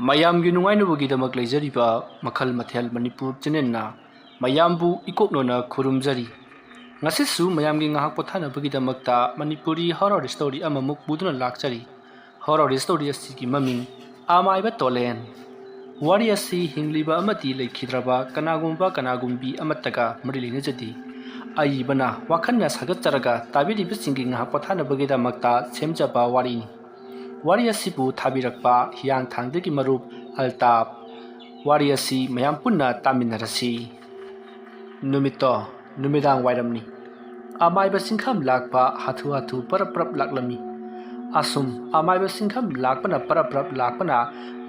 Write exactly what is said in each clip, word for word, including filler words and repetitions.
ꯃꯌꯥꯝꯒꯤ ꯅꯨꯡꯉꯥꯏꯅꯕꯒꯤꯗꯃꯛ ꯂꯩꯖꯔꯤꯕ ꯃꯈꯜ ꯃꯊꯦꯜ ꯃꯅꯤꯄꯨꯔ ꯆꯦꯅꯦꯜꯅ ꯃꯌꯥꯝꯕꯨ ꯏꯀꯣꯛꯅꯅ ꯈꯨꯔꯨꯝꯖꯔꯤ꯫ ꯉꯁꯤꯁꯨ ꯃꯌꯥꯝꯒꯤ ꯉꯥꯏꯍꯥꯛ ꯄꯣꯊꯥꯅꯕꯒꯤꯗꯃꯛꯇ ꯃꯅꯤꯄꯨꯔꯤ ꯍꯣꯔꯣꯔ ꯁ꯭ꯇꯣꯔꯤ ꯑꯃꯃꯨꯛ ꯄꯨꯗꯨꯅ ꯂꯥꯛꯆꯔꯤ꯫ ꯍꯣꯔꯣꯔ ꯁ꯭ꯇꯣꯔꯤ ꯑꯁꯤꯒꯤ ꯃꯃꯤꯡ ꯑꯃꯥꯏꯕ ꯇꯣꯂꯦꯟ꯫ ꯋꯥꯔꯤ ꯑꯁꯤ ꯍꯤꯡꯂꯤꯕ ꯑꯃꯗꯤ ꯂꯩꯈꯤꯗ꯭ꯔꯕ ꯀꯅꯥꯒꯨꯝꯕ ꯀꯅꯥꯒꯨꯝꯕꯤ ꯑꯃꯠꯇꯒ ꯃꯔꯤ ꯂꯩꯅꯖꯗꯦ꯫ ꯑꯏꯕꯅ ꯋꯥꯈꯜꯅ ꯁꯥꯒꯠꯆꯔꯒ ꯇꯥꯕꯤꯔꯤꯕꯁꯤꯡꯒꯤ ꯉꯥꯏꯍꯥꯛ ꯄꯣꯊꯥꯅꯕꯒꯤꯗꯃꯛꯇ ꯁꯦꯝꯖꯕ ꯋꯥꯔꯤꯅꯤ꯫ ꯋꯥꯔꯤ ꯑꯁꯤꯕꯨ ꯊꯥꯕꯤꯔꯛꯄ ꯍꯤꯌꯥꯡꯊꯥꯡꯗꯒꯤ ꯃꯔꯨꯞ ꯑꯜꯇꯥꯞ꯫ ꯋꯥꯔꯤ ꯑꯁꯤ ꯃꯌꯥꯝ ꯄꯨꯟꯅ ꯇꯥꯃꯤꯟꯅꯔꯁꯤ꯫ ꯅꯨꯃꯤꯠꯇꯣ ꯅꯨꯃꯤꯗꯥꯡ ꯋꯥꯏꯔꯝꯅꯤ꯫ ꯑꯃꯥꯏꯕ ꯆꯤꯡꯈꯝ ꯂꯥꯛꯄ ꯍꯥꯊꯨ ꯍꯥꯊꯨ ꯄꯔꯞ ꯄꯔꯞ ꯂꯥꯛꯂꯝꯃꯤ꯫ ꯑꯁꯨꯝ ꯑꯃꯥꯏꯕ ꯆꯤꯡꯈꯝ ꯂꯥꯛꯄꯅ ꯄꯔꯞ ꯄꯔꯞ ꯂꯥꯛꯄꯅ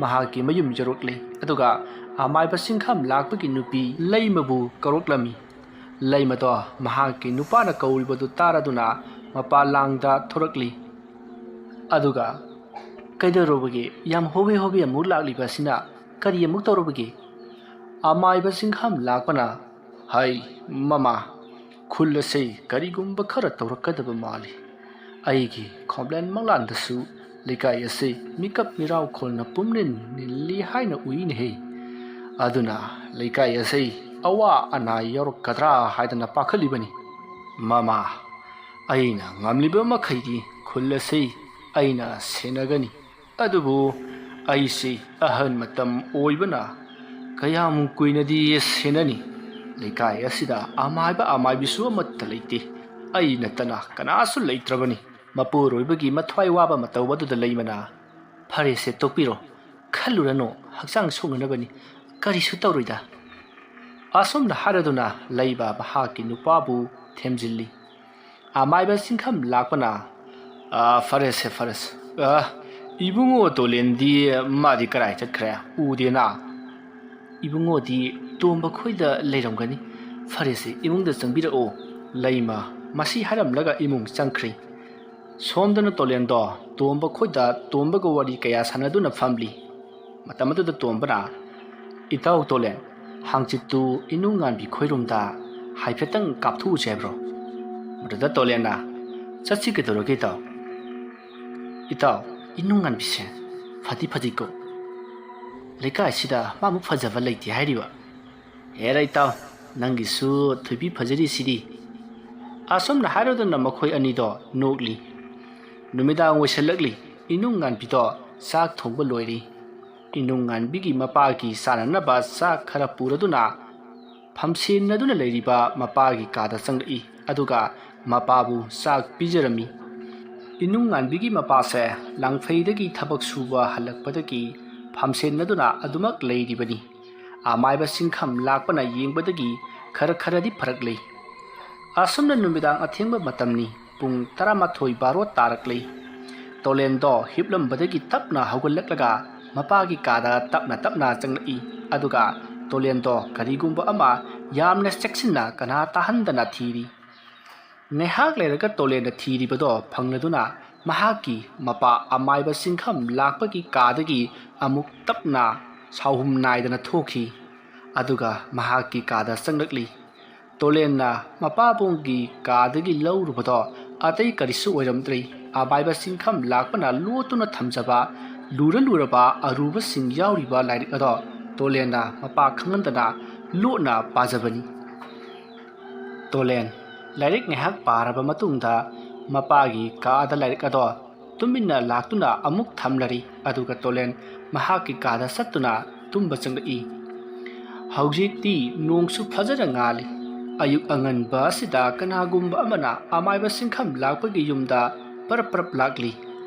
ꯃꯍꯥꯛꯀꯤ ꯃꯌꯨꯝ ꯌꯧꯔꯛꯂꯦ꯫ ꯑꯗꯨꯒ ꯑꯃꯥꯏꯕ ꯆꯤꯡꯈꯝ ꯂꯥꯛꯄꯒꯤ ꯅꯨꯄꯤ ꯂꯩꯃꯕꯨ ꯀꯧꯔꯛꯂꯝꯃꯤ꯫ ꯂꯩꯃꯗꯣ ꯃꯍꯥꯛꯀꯤ ꯅꯨꯄꯥꯅ ꯀꯧꯔꯤꯕꯗꯨ ꯇꯥꯔꯗꯨꯅ ꯃꯄꯥꯟ ꯂꯥꯡꯗ ꯊꯣꯔꯛꯂꯤ꯫ ꯑꯗꯨꯒ "ꯀꯩꯗꯧꯔꯨꯕꯒꯤ ꯌꯥꯝ ꯍꯣꯕꯦ ꯍꯣꯕꯦ ꯑꯃꯨꯛ ꯂꯥꯛꯂꯤꯕ ꯑꯁꯤꯅ? ꯀꯔꯤ ꯑꯃꯨꯛ ꯇꯧꯔꯨꯕꯒꯦ?" ꯑꯃꯥꯏꯕ ꯆꯤꯡꯈꯝ ꯂꯥꯛꯄꯅ, "ꯍꯩ, ꯃꯃꯥ, ꯈꯨꯜ ꯑꯁꯤ ꯀꯔꯤꯒꯨꯝꯕ ꯈꯔ ꯇꯧꯔꯛꯀꯗꯕ ꯃꯥꯜꯂꯤ꯫ ꯑꯩꯒꯤ ꯈꯣꯝꯂꯦꯟ ꯃꯪꯂꯥꯟꯗꯁꯨ ꯂꯩꯀꯥꯏ ꯑꯁꯤ ꯃꯤꯀꯞ ꯃꯤꯔꯥꯎꯈꯣꯜꯅ ꯄꯨꯝꯅꯤꯟ ꯅꯤꯜꯂꯤ ꯍꯥꯏꯅ ꯎꯏꯅꯦꯍꯦ꯫ ꯑꯗꯨꯅ ꯂꯩꯀꯥꯏ ꯑꯁꯤ ꯑꯋꯥ ꯑꯅꯥ ꯌꯥꯎꯔꯛꯀꯗ꯭ꯔꯥ ꯍꯥꯏꯗꯅ ꯄꯥꯈꯠꯂꯤꯕꯅꯤ꯫ ꯃꯃꯥ, ꯑꯩꯅ ꯉꯝꯂꯤꯕ ꯃꯈꯩꯗꯤ ꯈꯨꯜ ꯑꯁꯤ ꯑꯩꯅ ꯁꯦꯟꯅꯒꯅꯤ꯫ ꯑꯗꯨꯕꯨ ꯑꯩꯁꯤ ꯑꯍꯜ ꯃꯇꯝ ꯑꯣꯏꯕꯅ ꯀꯌꯥꯝ ꯀꯨꯏꯅꯗꯤ ꯁꯦꯟꯅꯅꯤ? ꯂꯩꯀꯥꯏ ꯑꯁꯤꯗ ꯑꯃꯥꯏꯕ ꯑꯃꯥꯏꯕꯤꯁꯨ ꯑꯃꯠꯇ ꯂꯩꯇꯦ꯫ ꯑꯩ ꯅꯠꯇꯅ ꯀꯅꯥꯁꯨ ꯂꯩꯇ꯭ꯔꯕꯅꯤ꯫" ꯃꯄꯨꯔꯣꯏꯕꯒꯤ ꯃꯊ꯭ꯋꯥꯏ ꯋꯥꯕ ꯃꯇꯧ ꯑꯗꯨꯗ ꯂꯩꯃꯅ, "ꯐꯔꯦꯁꯦ, ꯇꯣꯛꯄꯤꯔꯣ, ꯈꯜꯂꯨꯔꯅꯨ, ꯍꯛꯆꯥꯡ ꯁꯣꯛꯅꯅꯕꯅꯤ, ꯀꯔꯤꯁꯨ ꯇꯧꯔꯣꯏꯗ꯫" ꯑꯁꯨꯝꯅ ꯍꯥꯏꯔꯗꯨꯅ ꯂꯩꯕ ꯃꯍꯥꯛꯀꯤ ꯅꯨꯄꯥꯕꯨ ꯊꯦꯝꯖꯤꯜꯂꯤ꯫ ꯑꯃꯥꯏꯕ ꯆꯤꯡꯈꯝ ꯂꯥꯛꯄꯅ, "ꯑ, ꯐꯔꯦꯁꯦ, ꯐꯔꯦꯁꯦ꯫ ꯑ, ꯏꯕꯨꯡꯉꯣ ꯇꯣꯂꯦꯟꯗꯤ ꯃꯥꯗꯤ ꯀꯗꯥꯏ ꯆꯠꯈ꯭ꯔꯦ? ꯎꯗꯦꯅ?" "ꯏꯕꯨꯡꯉꯣꯗꯤ ꯇꯣꯝꯕ ꯈꯣꯏꯗ ꯂꯩꯔꯝꯒꯅꯤ꯫ ꯐꯔꯦꯁꯦ, ꯏꯃꯨꯡꯗ ꯆꯪꯕꯤꯔꯛꯑꯣ꯫" ꯂꯩꯃ ꯃꯁꯤ ꯍꯥꯏꯔꯝꯂꯒ ꯏꯃꯨꯡ ꯆꯪꯈ꯭ꯔꯦ꯫ ꯁꯣꯝꯗꯅ ꯇꯣꯂꯦꯟꯗꯣ ꯇꯣꯝꯕ ꯈꯣꯏꯗ ꯇꯣꯝꯕꯒ ꯋꯥꯔꯤ ꯀꯌꯥ ꯁꯥꯟꯅꯗꯨꯅ ꯐꯝꯂꯤ꯫ ꯃꯇꯝ ꯑꯗꯨꯗ ꯇꯣꯝꯕꯅ, "ꯏꯇꯥꯎ ꯇꯣꯂꯦꯟ, ꯍꯥꯡꯆꯤꯠꯇꯨ ꯏꯅꯨꯡꯉꯥꯟꯕꯤ ꯈꯣꯏꯔꯣꯝꯗ ꯍꯥꯏꯐꯦꯠꯇꯪ ꯀꯥꯞꯊꯣꯛꯎꯁꯦ ꯍꯥꯏꯕ꯭ꯔꯣ?" ꯃꯗꯨꯗ ꯇꯣꯂꯦꯟꯅ, "ꯆꯠꯁꯤ, ꯀꯩꯗꯧꯔꯒꯦ ꯏꯇꯥꯎ?" "ꯏꯇꯥꯎ, ꯏꯅꯨꯡꯉꯥꯟꯕꯤꯁꯦ ꯐꯗꯤ ꯐꯗꯤꯀꯣ?" ꯂꯩꯀꯥꯏꯁꯤꯗ ꯃꯥꯃꯨꯛ ꯐꯖꯕ ꯂꯩꯇꯦ ꯍꯥꯏꯔꯤꯕ꯫ ꯍꯦꯔꯥ ꯏꯇꯥꯎ, ꯅꯪꯒꯤꯁꯨ ꯊꯣꯏꯕꯤ ꯐꯖꯔꯤꯁꯤꯗꯤ꯫ ꯑꯁꯨꯝꯅ ꯍꯥꯏꯔꯗꯨꯅ ꯃꯈꯣꯏ ꯑꯅꯤꯗꯣ ꯅꯣꯛꯂꯤ꯫ ꯅꯨꯃꯤꯗꯥꯡ ꯑꯣꯏꯁꯜꯂꯛꯂꯤ꯫ ꯏꯅꯨꯡ ꯉꯥꯟꯕꯤꯗꯣ ꯆꯥꯛ ꯊꯣꯡꯕ ꯂꯣꯏꯔꯤ꯫ ꯏꯅꯨꯡ ꯉꯥꯟꯕꯤꯒꯤ ꯃꯄꯥꯒꯤ ꯆꯥꯅꯅꯕ ꯆꯥꯛ ꯈꯔ ꯄꯨꯔꯗꯨꯅ ꯐꯝꯁꯦꯟꯅꯗꯨꯅ ꯂꯩꯔꯤꯕ ꯃꯄꯥꯒꯤ ꯀꯥꯗ ꯆꯪꯂꯛꯏ꯫ ꯑꯗꯨꯒ ꯃꯄꯥꯕꯨ ꯆꯥꯛ ꯄꯤꯖꯔꯝꯃꯤ꯫ ꯏꯅꯨꯡ ꯉꯥꯟꯕꯤꯒꯤ ꯃꯄꯥꯁꯦ ꯂꯥꯡꯐꯩꯗꯒꯤ ꯊꯕꯛ ꯁꯨꯕ ꯍꯜꯂꯛꯄꯗꯒꯤ ꯐꯝꯁꯦꯟꯅꯗꯨꯅ ꯑꯗꯨꯃꯛ ꯂꯩꯔꯤꯕꯅꯤ꯫ ꯑꯃꯥꯏꯕ ꯁꯤꯡꯈꯝ ꯂꯥꯛꯄꯅ ꯌꯦꯡꯕꯗꯒꯤ ꯈꯔ ꯈꯔꯗꯤ ꯐꯔꯛꯂꯦ꯫ ꯑꯁꯨꯝꯅ ꯅꯨꯃꯤꯗꯥꯡ ꯑꯊꯦꯡꯕ ꯃꯇꯝꯅꯤ꯫ ꯄꯨꯡ ꯇꯔꯥꯃꯥꯊꯣꯏ ꯕꯥꯔꯣ ꯇꯥꯔꯛꯂꯦ꯫ ꯇꯣꯂꯦꯟꯗꯣ ꯍꯤꯞꯂꯝꯕꯗꯒꯤ ꯇꯞꯅ ꯍꯧꯒꯠꯂꯛꯂꯒ ꯃꯄꯥꯒꯤ ꯀꯥꯗ ꯇꯞꯅ ꯇꯞꯅ ꯆꯪꯂꯛꯏ꯫ ꯑꯗꯨꯒ ꯇꯣꯂꯦꯟꯗꯣ ꯀꯔꯤꯒꯨꯝꯕ ꯑꯃ ꯌꯥꯝꯅ ꯆꯦꯛꯁꯤꯟꯅ ꯀꯅꯥ ꯇꯥꯍꯟꯗꯅ ꯊꯤꯔꯤ꯫ ꯉꯥꯏꯍꯥꯛ ꯂꯩꯔꯒ ꯇꯣꯂꯦꯟꯅ ꯊꯤꯔꯤꯕꯗꯣ ꯐꯪꯂꯗꯨꯅ ꯃꯍꯥꯛꯀꯤ ꯃꯄꯥ ꯑꯃꯥꯏꯕ ꯁꯤꯡꯈꯝ ꯂꯥꯛꯄꯒꯤ ꯀꯥꯗꯒꯤ ꯑꯃꯨꯛ ꯇꯞꯅ ꯁꯥꯎꯍꯨꯝ ꯅꯥꯏꯗꯅ ꯊꯣꯛꯈꯤ꯫ ꯑꯗꯨꯒ ꯃꯍꯥꯛꯀꯤ ꯀꯥꯗ ꯆꯪꯂꯛꯂꯤ꯫ ꯇꯣꯂꯦꯟꯅ ꯃꯄꯥꯕꯨꯡꯒꯤ ꯀꯥꯗꯒꯤ ꯂꯧꯔꯨꯕꯗꯣ ꯑꯇꯩ ꯀꯔꯤꯁꯨ ꯑꯣꯏꯔꯝꯗ꯭ꯔꯦ꯫ ꯑꯃꯥꯏꯕ ꯁꯤꯡꯈꯝ ꯂꯥꯛꯄꯅ ꯂꯣꯠꯇꯨꯅ ꯊꯝꯖꯕ ꯂꯨꯔ ꯂꯨꯔꯕ ꯑꯔꯨꯕꯁꯤꯡ ꯌꯥꯎꯔꯤꯕ ꯂꯥꯏꯔꯤꯛ ꯑꯗꯣ ꯇꯣꯂꯦꯟꯅ ꯃꯄꯥ ꯈꯪꯍꯟꯗꯅ ꯂꯣꯠꯅ ꯄꯥꯖꯕꯅꯤ꯫ ꯇꯣꯂꯦꯟ ꯂꯥꯏꯔꯤꯛ ꯉꯥꯏꯍꯥꯛ ꯄꯥꯔꯕ ꯃꯇꯨꯡꯗ ꯃꯄꯥꯒꯤ ꯀꯥꯗ ꯂꯥꯏꯔꯤꯛ ꯑꯗꯣ ꯇꯨꯃꯤꯟꯅ ꯂꯥꯛꯇꯨꯅ ꯑꯃꯨꯛ ꯊꯝꯂꯔꯤ꯫ ꯑꯗꯨꯒ ꯇꯣꯂꯦꯟ ꯃꯍꯥꯛꯀꯤ ꯀꯥꯗ ꯆꯠꯇꯨꯅ ꯇꯨꯝꯕ ꯆꯪꯂꯛꯏ꯫ ꯍꯧꯖꯤꯛꯇꯤ ꯅꯣꯡꯁꯨ ꯐꯖꯅ ꯉꯥꯜꯂꯤ꯫ ꯑꯌꯨꯛ ꯑꯉꯟꯕ ꯑꯁꯤꯗ ꯀꯅꯥꯒꯨꯝꯕ ꯑꯃꯅ ꯑꯃꯥꯏꯕ ꯁꯤꯡꯈꯝ ꯂꯥꯛꯄꯒꯤ ꯌꯨꯝꯗ ꯄꯔꯞ ꯄꯔꯞ ꯂꯥꯛꯂꯤ꯫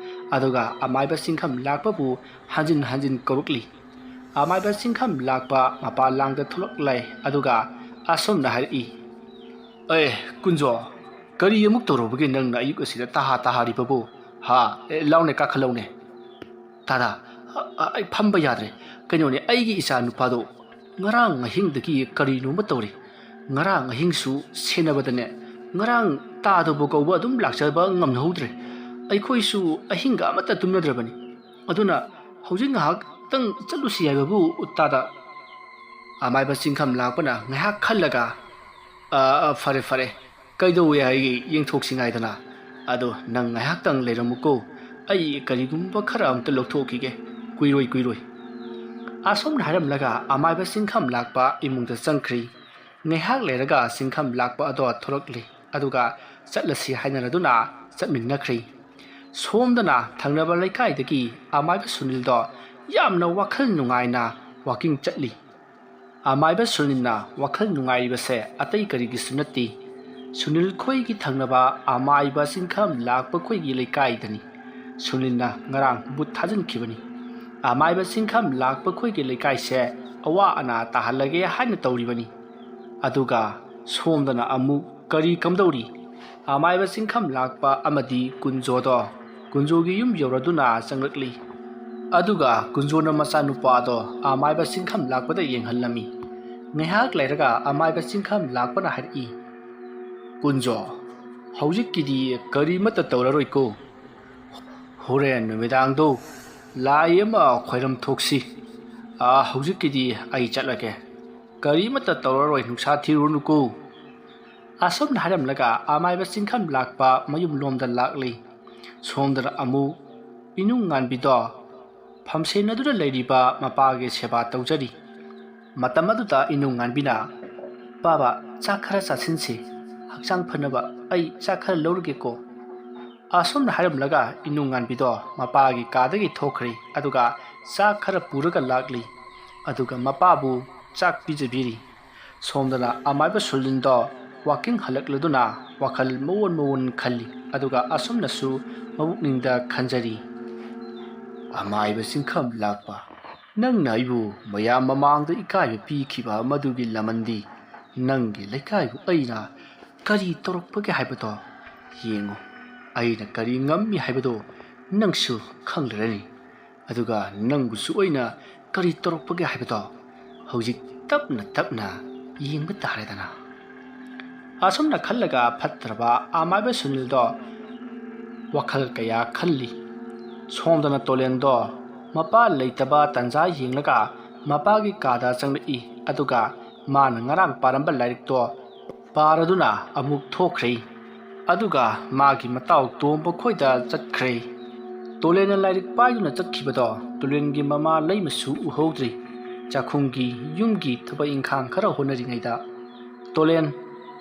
ꯑꯗꯨꯒ ꯑꯃꯥꯏꯕ ꯁꯤꯡꯈꯝ ꯂꯥꯛꯄꯕꯨ ꯍꯟꯖꯤꯟ ꯍꯟꯖꯤꯟ ꯀꯧꯔꯛꯂꯤ꯫ ꯑꯃꯥꯏꯕ ꯆꯤꯡꯈꯝ ꯂꯥꯛꯄ ꯃꯄꯥꯟ ꯂꯥꯡꯗ ꯊꯣꯛꯂꯛꯂꯦ꯫ ꯑꯗꯨꯒ ꯑꯁꯨꯝꯅ ꯍꯥꯏꯔꯛꯏ, "ꯑꯦ, ꯀꯨꯟꯖꯣ, ꯀꯔꯤ ꯑꯃꯨꯛ ꯇꯧꯔꯨꯕꯒꯦ ꯅꯪꯅ ꯑꯌꯨꯛ ꯑꯁꯤꯗ ꯇꯍꯥ ꯇꯍꯥꯔꯤꯕꯕꯨ? ꯍꯥ? ꯑꯦ, ꯂꯥꯎꯅꯦ, ꯀꯥꯈꯠꯂꯧꯅꯦ꯫ ꯇꯥꯗꯥ, ꯑ, ꯑ, ꯑꯩ ꯐꯝꯕ ꯌꯥꯗ꯭ꯔꯦ꯫ ꯀꯩꯅꯣꯅꯦ, ꯑꯩꯒꯤ ꯏꯆꯥ ꯅꯨꯄꯥꯗꯣ ꯉꯔꯥꯡ ꯑꯍꯤꯡꯗꯒꯤ ꯀꯔꯤꯅꯣꯃ ꯇꯧꯔꯤ꯫ ꯉꯔꯥꯡ ꯑꯍꯤꯡꯁꯨ ꯁꯦꯟꯅꯕꯗꯅꯦ, ꯉꯔꯥꯡ ꯇꯥꯗꯕ ꯀꯧꯕ ꯑꯗꯨꯝ ꯂꯥꯛꯆꯕ ꯉꯝꯅꯍꯧꯗ꯭ꯔꯦ꯫ ꯑꯩꯈꯣꯏꯁꯨ ꯑꯍꯤꯡꯒ ꯑꯃꯠꯇ ꯇꯨꯝꯅꯗ꯭ꯔꯕꯅꯤ꯫ ꯑꯗꯨꯅ ꯍꯧꯖꯤꯛ ꯉꯥꯏꯍꯥꯛꯇꯪ ꯆꯠꯂꯨꯁꯤ ꯍꯥꯏꯕꯕꯨ ꯇꯥꯗꯥ?" ꯑꯃꯥꯏꯕ ꯆꯤꯡꯈꯝ ꯂꯥꯛꯄꯅ ꯉꯥꯏꯍꯥꯛ ꯈꯜꯂꯒ, "ꯑ, ꯑ, ꯐꯔꯦ, ꯐꯔꯦ, ꯀꯩꯗꯧꯋꯦ ꯍꯥꯏꯒꯦ ꯌꯦꯡꯊꯣꯛꯁꯤ ꯉꯥꯏꯗꯅ꯫ ꯑꯗꯣ ꯅꯪ ꯉꯥꯏꯍꯥꯛꯇꯪ ꯂꯩꯔꯝꯃꯨꯀꯣ, ꯑꯩ ꯀꯔꯤꯒꯨꯝꯕ ꯈꯔ ꯑꯝꯇ ꯂꯧꯊꯣꯛꯈꯤꯒꯦ, ꯀꯨꯏꯔꯣꯏ, ꯀꯨꯏꯔꯣꯏ꯫" ꯑꯁꯨꯝꯅ ꯍꯥꯏꯔꯝꯂꯒ ꯑꯃꯥꯏꯕ ꯆꯤꯡꯈꯝ ꯂꯥꯛꯄ ꯏꯃꯨꯡꯗ ꯆꯪꯈ꯭ꯔꯤ꯫ ꯉꯥꯏꯍꯥꯛ ꯂꯩꯔꯒ ꯆꯤꯡꯈꯝ ꯂꯥꯛꯄ ꯑꯗꯣ ꯊꯣꯔꯛꯂꯤ, ꯑꯗꯨꯒ ꯆꯠꯂꯁꯤ ꯍꯥꯏꯅꯔꯗꯨꯅ ꯆꯠꯃꯤꯟꯅꯈ꯭ꯔꯤ꯫ ꯁꯣꯝꯗꯅ ꯊꯪꯅꯕ ꯂꯩꯀꯥꯏꯗꯒꯤ ꯑꯃꯥꯏꯕ ꯁꯨꯅꯤꯜꯗꯣ ꯌꯥꯝꯅ ꯋꯥꯈꯜ ꯅꯨꯡꯉꯥꯏꯅ ꯋꯥꯀꯤꯡ ꯆꯠꯂꯤ꯫ ꯑꯃꯥꯏꯕ ꯁꯨꯅꯤꯜꯅ ꯋꯥꯈꯜ ꯅꯨꯡꯉꯥꯏꯔꯤꯕꯁꯦ ꯑꯇꯩ ꯀꯔꯤꯒꯤꯁꯨ ꯅꯠꯇꯦ, ꯁꯨꯅꯤꯜ ꯈꯣꯏꯒꯤ ꯊꯪꯅꯕ ꯑꯃꯥꯏꯕ ꯆꯤꯡꯈꯝ ꯂꯥꯛꯄ ꯈꯣꯏꯒꯤ ꯂꯩꯀꯥꯏꯗꯅꯤ꯫ ꯁꯨꯅꯤꯜꯅ ꯉꯔꯥꯡ ꯕꯨꯠ ꯊꯥꯖꯤꯟꯈꯤꯕꯅꯤ꯫ ꯑꯃꯥꯏꯕ ꯆꯤꯡꯈꯝ ꯂꯥꯛꯄ ꯈꯣꯏꯒꯤ ꯂꯩꯀꯥꯏꯁꯦ ꯑꯋꯥ ꯑꯅꯥ ꯇꯥꯍꯜꯂꯒꯦ ꯍꯥꯏꯅ ꯇꯧꯔꯤꯕꯅꯤ꯫ ꯑꯗꯨꯒ ꯁꯣꯝꯗꯅ ꯑꯃꯨꯛ ꯀꯔꯤ ꯀꯝꯗꯧꯔꯤ? ꯑꯃꯥꯏꯕ ꯆꯤꯡꯈꯝ ꯂꯥꯛꯄ ꯑꯃꯗꯤ ꯀꯨꯟꯖꯣꯗꯣ ꯀꯨꯟꯖꯣꯒꯤ ꯌꯨꯝ ꯌꯧꯔꯗꯨꯅ ꯆꯪꯂꯛꯂꯤ꯫ ꯑꯗꯨꯒ ꯀꯨꯟꯖꯣꯅ ꯃꯆꯥꯅꯨꯄꯥꯗꯣ ꯑꯃꯥꯏꯕ ꯆꯤꯡꯈꯝ ꯂꯥꯛꯄꯗ ꯌꯦꯡꯍꯜꯂꯝꯃꯤ꯫ ꯉꯥꯏꯍꯥꯛ ꯂꯩꯔꯒ ꯑꯃꯥꯏꯕ ꯆꯤꯡꯈꯝ ꯂꯥꯛꯄꯅ ꯍꯥꯏꯔꯛꯏ, "ꯀꯨꯟꯖꯣ, ꯍꯧꯖꯤꯛꯀꯤꯗꯤ ꯀꯔꯤꯃꯠꯇ ꯇꯧꯔꯔꯣꯏꯀꯣ꯫ ꯍꯣꯔꯦꯟ ꯅꯨꯃꯤꯗꯥꯡꯗꯣ ꯂꯥꯏ ꯑꯃ ꯈꯣꯏꯔꯝ ꯊꯣꯛꯁꯤ꯫ ꯑꯥ, ꯍꯧꯖꯤꯛꯀꯤꯗꯤ ꯑꯩ ꯆꯠꯂꯒꯦ꯫ ꯀꯔꯤꯃꯠꯇ ꯇꯧꯔꯔꯣꯏ, ꯅꯨꯡꯁꯥ ꯊꯤꯔꯨꯔꯅꯨꯀꯣ"꯫ ꯑꯁꯨꯝꯅ ꯍꯥꯏꯔꯝꯂꯒ ꯑꯃꯥꯏꯕ ꯆꯤꯡꯈꯝ ꯂꯥꯛꯄ ꯃꯌꯨꯝꯂꯣꯝꯗ ꯂꯥꯛꯂꯤ꯫ ꯁꯣꯝꯗꯅ ꯑꯃꯨꯛ ꯏꯅꯨꯡ ꯉꯥꯟꯕꯤꯗꯣ ꯐꯝꯁꯦꯟꯅꯗꯨꯅ ꯂꯩꯔꯤꯕ ꯃꯄꯥꯒꯤ ꯁꯦꯕꯥ ꯇꯧꯖꯔꯤ꯫ ꯃꯇꯝ ꯑꯗꯨꯗ ꯏꯅꯨꯡ ꯉꯥꯟꯕꯤꯅ, "ꯄꯥꯕ, ꯆꯥꯛ ꯈꯔ ꯆꯥꯁꯤꯟꯁꯤ, ꯍꯛꯆꯥꯡ ꯐꯅꯕ ꯑꯩ ꯆꯥꯛ ꯈꯔ ꯂꯧꯔꯨꯒꯦꯀꯣ"꯫ ꯑꯁꯨꯝꯅ ꯍꯥꯏꯔꯝꯂꯒ ꯏꯅꯨꯡ ꯉꯥꯟꯕꯤꯗꯣ ꯃꯄꯥꯒꯤ ꯀꯥꯗꯒꯤ ꯊꯣꯛꯈ꯭ꯔꯦ, ꯑꯗꯨꯒ ꯆꯥꯛ ꯈꯔ ꯄꯨꯔꯒ ꯂꯥꯛꯂꯤ꯫ ꯑꯗꯨꯒ ꯃꯄꯥꯕꯨ ꯆꯥꯛ ꯄꯤꯖꯕꯤꯔꯤ꯫ ꯁꯣꯝꯗꯅ ꯑꯃꯥꯏꯕ ꯁꯨꯅꯤꯜꯗꯣ ꯋꯥꯀꯤꯡ ꯍꯜꯂꯛꯂꯗꯨꯅ ꯋꯥꯈꯜ ꯃꯑꯣꯟ ꯃꯑꯣꯟ ꯈꯜꯂꯤ, ꯑꯗꯨꯒ ꯑꯁꯨꯝꯅꯁꯨ ꯃꯕꯨꯛꯅꯤꯡꯗ ꯈꯟꯖꯔꯤ, "ꯑꯃꯥꯏꯕ ꯆꯤꯡꯈꯝ ꯂꯥꯛꯄ, ꯅꯪꯅ ꯑꯩꯕꯨ ꯃꯌꯥꯝ ꯃꯃꯥꯡꯗ ꯏꯀꯥꯏꯕ ꯄꯤꯈꯤꯕ ꯃꯗꯨꯒꯤ ꯂꯃꯟꯗꯤ ꯅꯪꯒꯤ ꯂꯩꯀꯥꯏꯕꯨ ꯑꯩꯅ ꯀꯔꯤ ꯇꯧꯔꯛꯄꯒꯦ ꯍꯥꯏꯕꯗꯣ ꯌꯦꯡꯉꯨ꯫ ꯑꯩꯅ ꯀꯔꯤ ꯉꯝꯃꯤ ꯍꯥꯏꯕꯗꯣ ꯅꯪꯁꯨ ꯈꯪꯂꯔꯅꯤ꯫ ꯑꯗꯨꯒ ꯅꯪꯕꯨꯁꯨ ꯑꯩꯅ ꯀꯔꯤ ꯇꯧꯔꯛꯄꯒꯦ ꯍꯥꯏꯕꯗꯣ ꯍꯧꯖꯤꯛ ꯇꯞꯅ ꯇꯞꯅ ꯌꯦꯡꯕ ꯇꯥꯔꯦꯗꯅ"꯫ ꯑꯁꯨꯝꯅ ꯈꯜꯂꯒ ꯐꯠꯇ꯭ꯔꯕ ꯑꯃꯥꯏꯕ ꯁꯨꯅꯤꯜꯗꯣ ꯋꯥꯈꯜ ꯀꯌꯥ ꯈꯜꯂꯤ꯫ ꯁꯣꯝꯗꯅ ꯇꯣꯂꯦꯟꯗꯣ ꯃꯄꯥ ꯂꯩꯇꯕ ꯇꯟꯖꯥ ꯌꯦꯡꯂꯒ ꯃꯄꯥꯒꯤ ꯀꯥꯗ ꯆꯪꯂꯛꯏ, ꯑꯗꯨꯒ ꯃꯥꯅ ꯉꯔꯥꯡ ꯄꯥꯔꯝꯕ ꯂꯥꯏꯔꯤꯛꯇꯣ ꯄꯥꯔꯗꯨꯅ ꯑꯃꯨꯛ ꯊꯣꯛꯈ꯭ꯔꯦ꯫ ꯑꯗꯨꯒ ꯃꯥꯒꯤ ꯃꯇꯥꯎ ꯇꯣꯝꯕ ꯈꯣꯏꯗ ꯆꯠꯈ꯭ꯔꯦ꯫ ꯇꯣꯂꯦꯟꯅ ꯂꯥꯏꯔꯤꯛ ꯄꯥꯏꯗꯨꯅ ꯆꯠꯈꯤꯕꯗꯣ ꯇꯣꯂꯦꯟꯒꯤ ꯃꯃꯥ ꯂꯩꯃꯁꯨ ꯎꯍꯧꯗ꯭ꯔꯤ꯫ ꯆꯥꯛꯈꯨꯝꯒꯤ ꯌꯨꯝꯒꯤ ꯊꯕꯛ ꯏꯪꯈꯥꯡ ꯈꯔ ꯍꯣꯠꯅꯔꯤꯉꯩꯗ ꯇꯣꯂꯦꯟ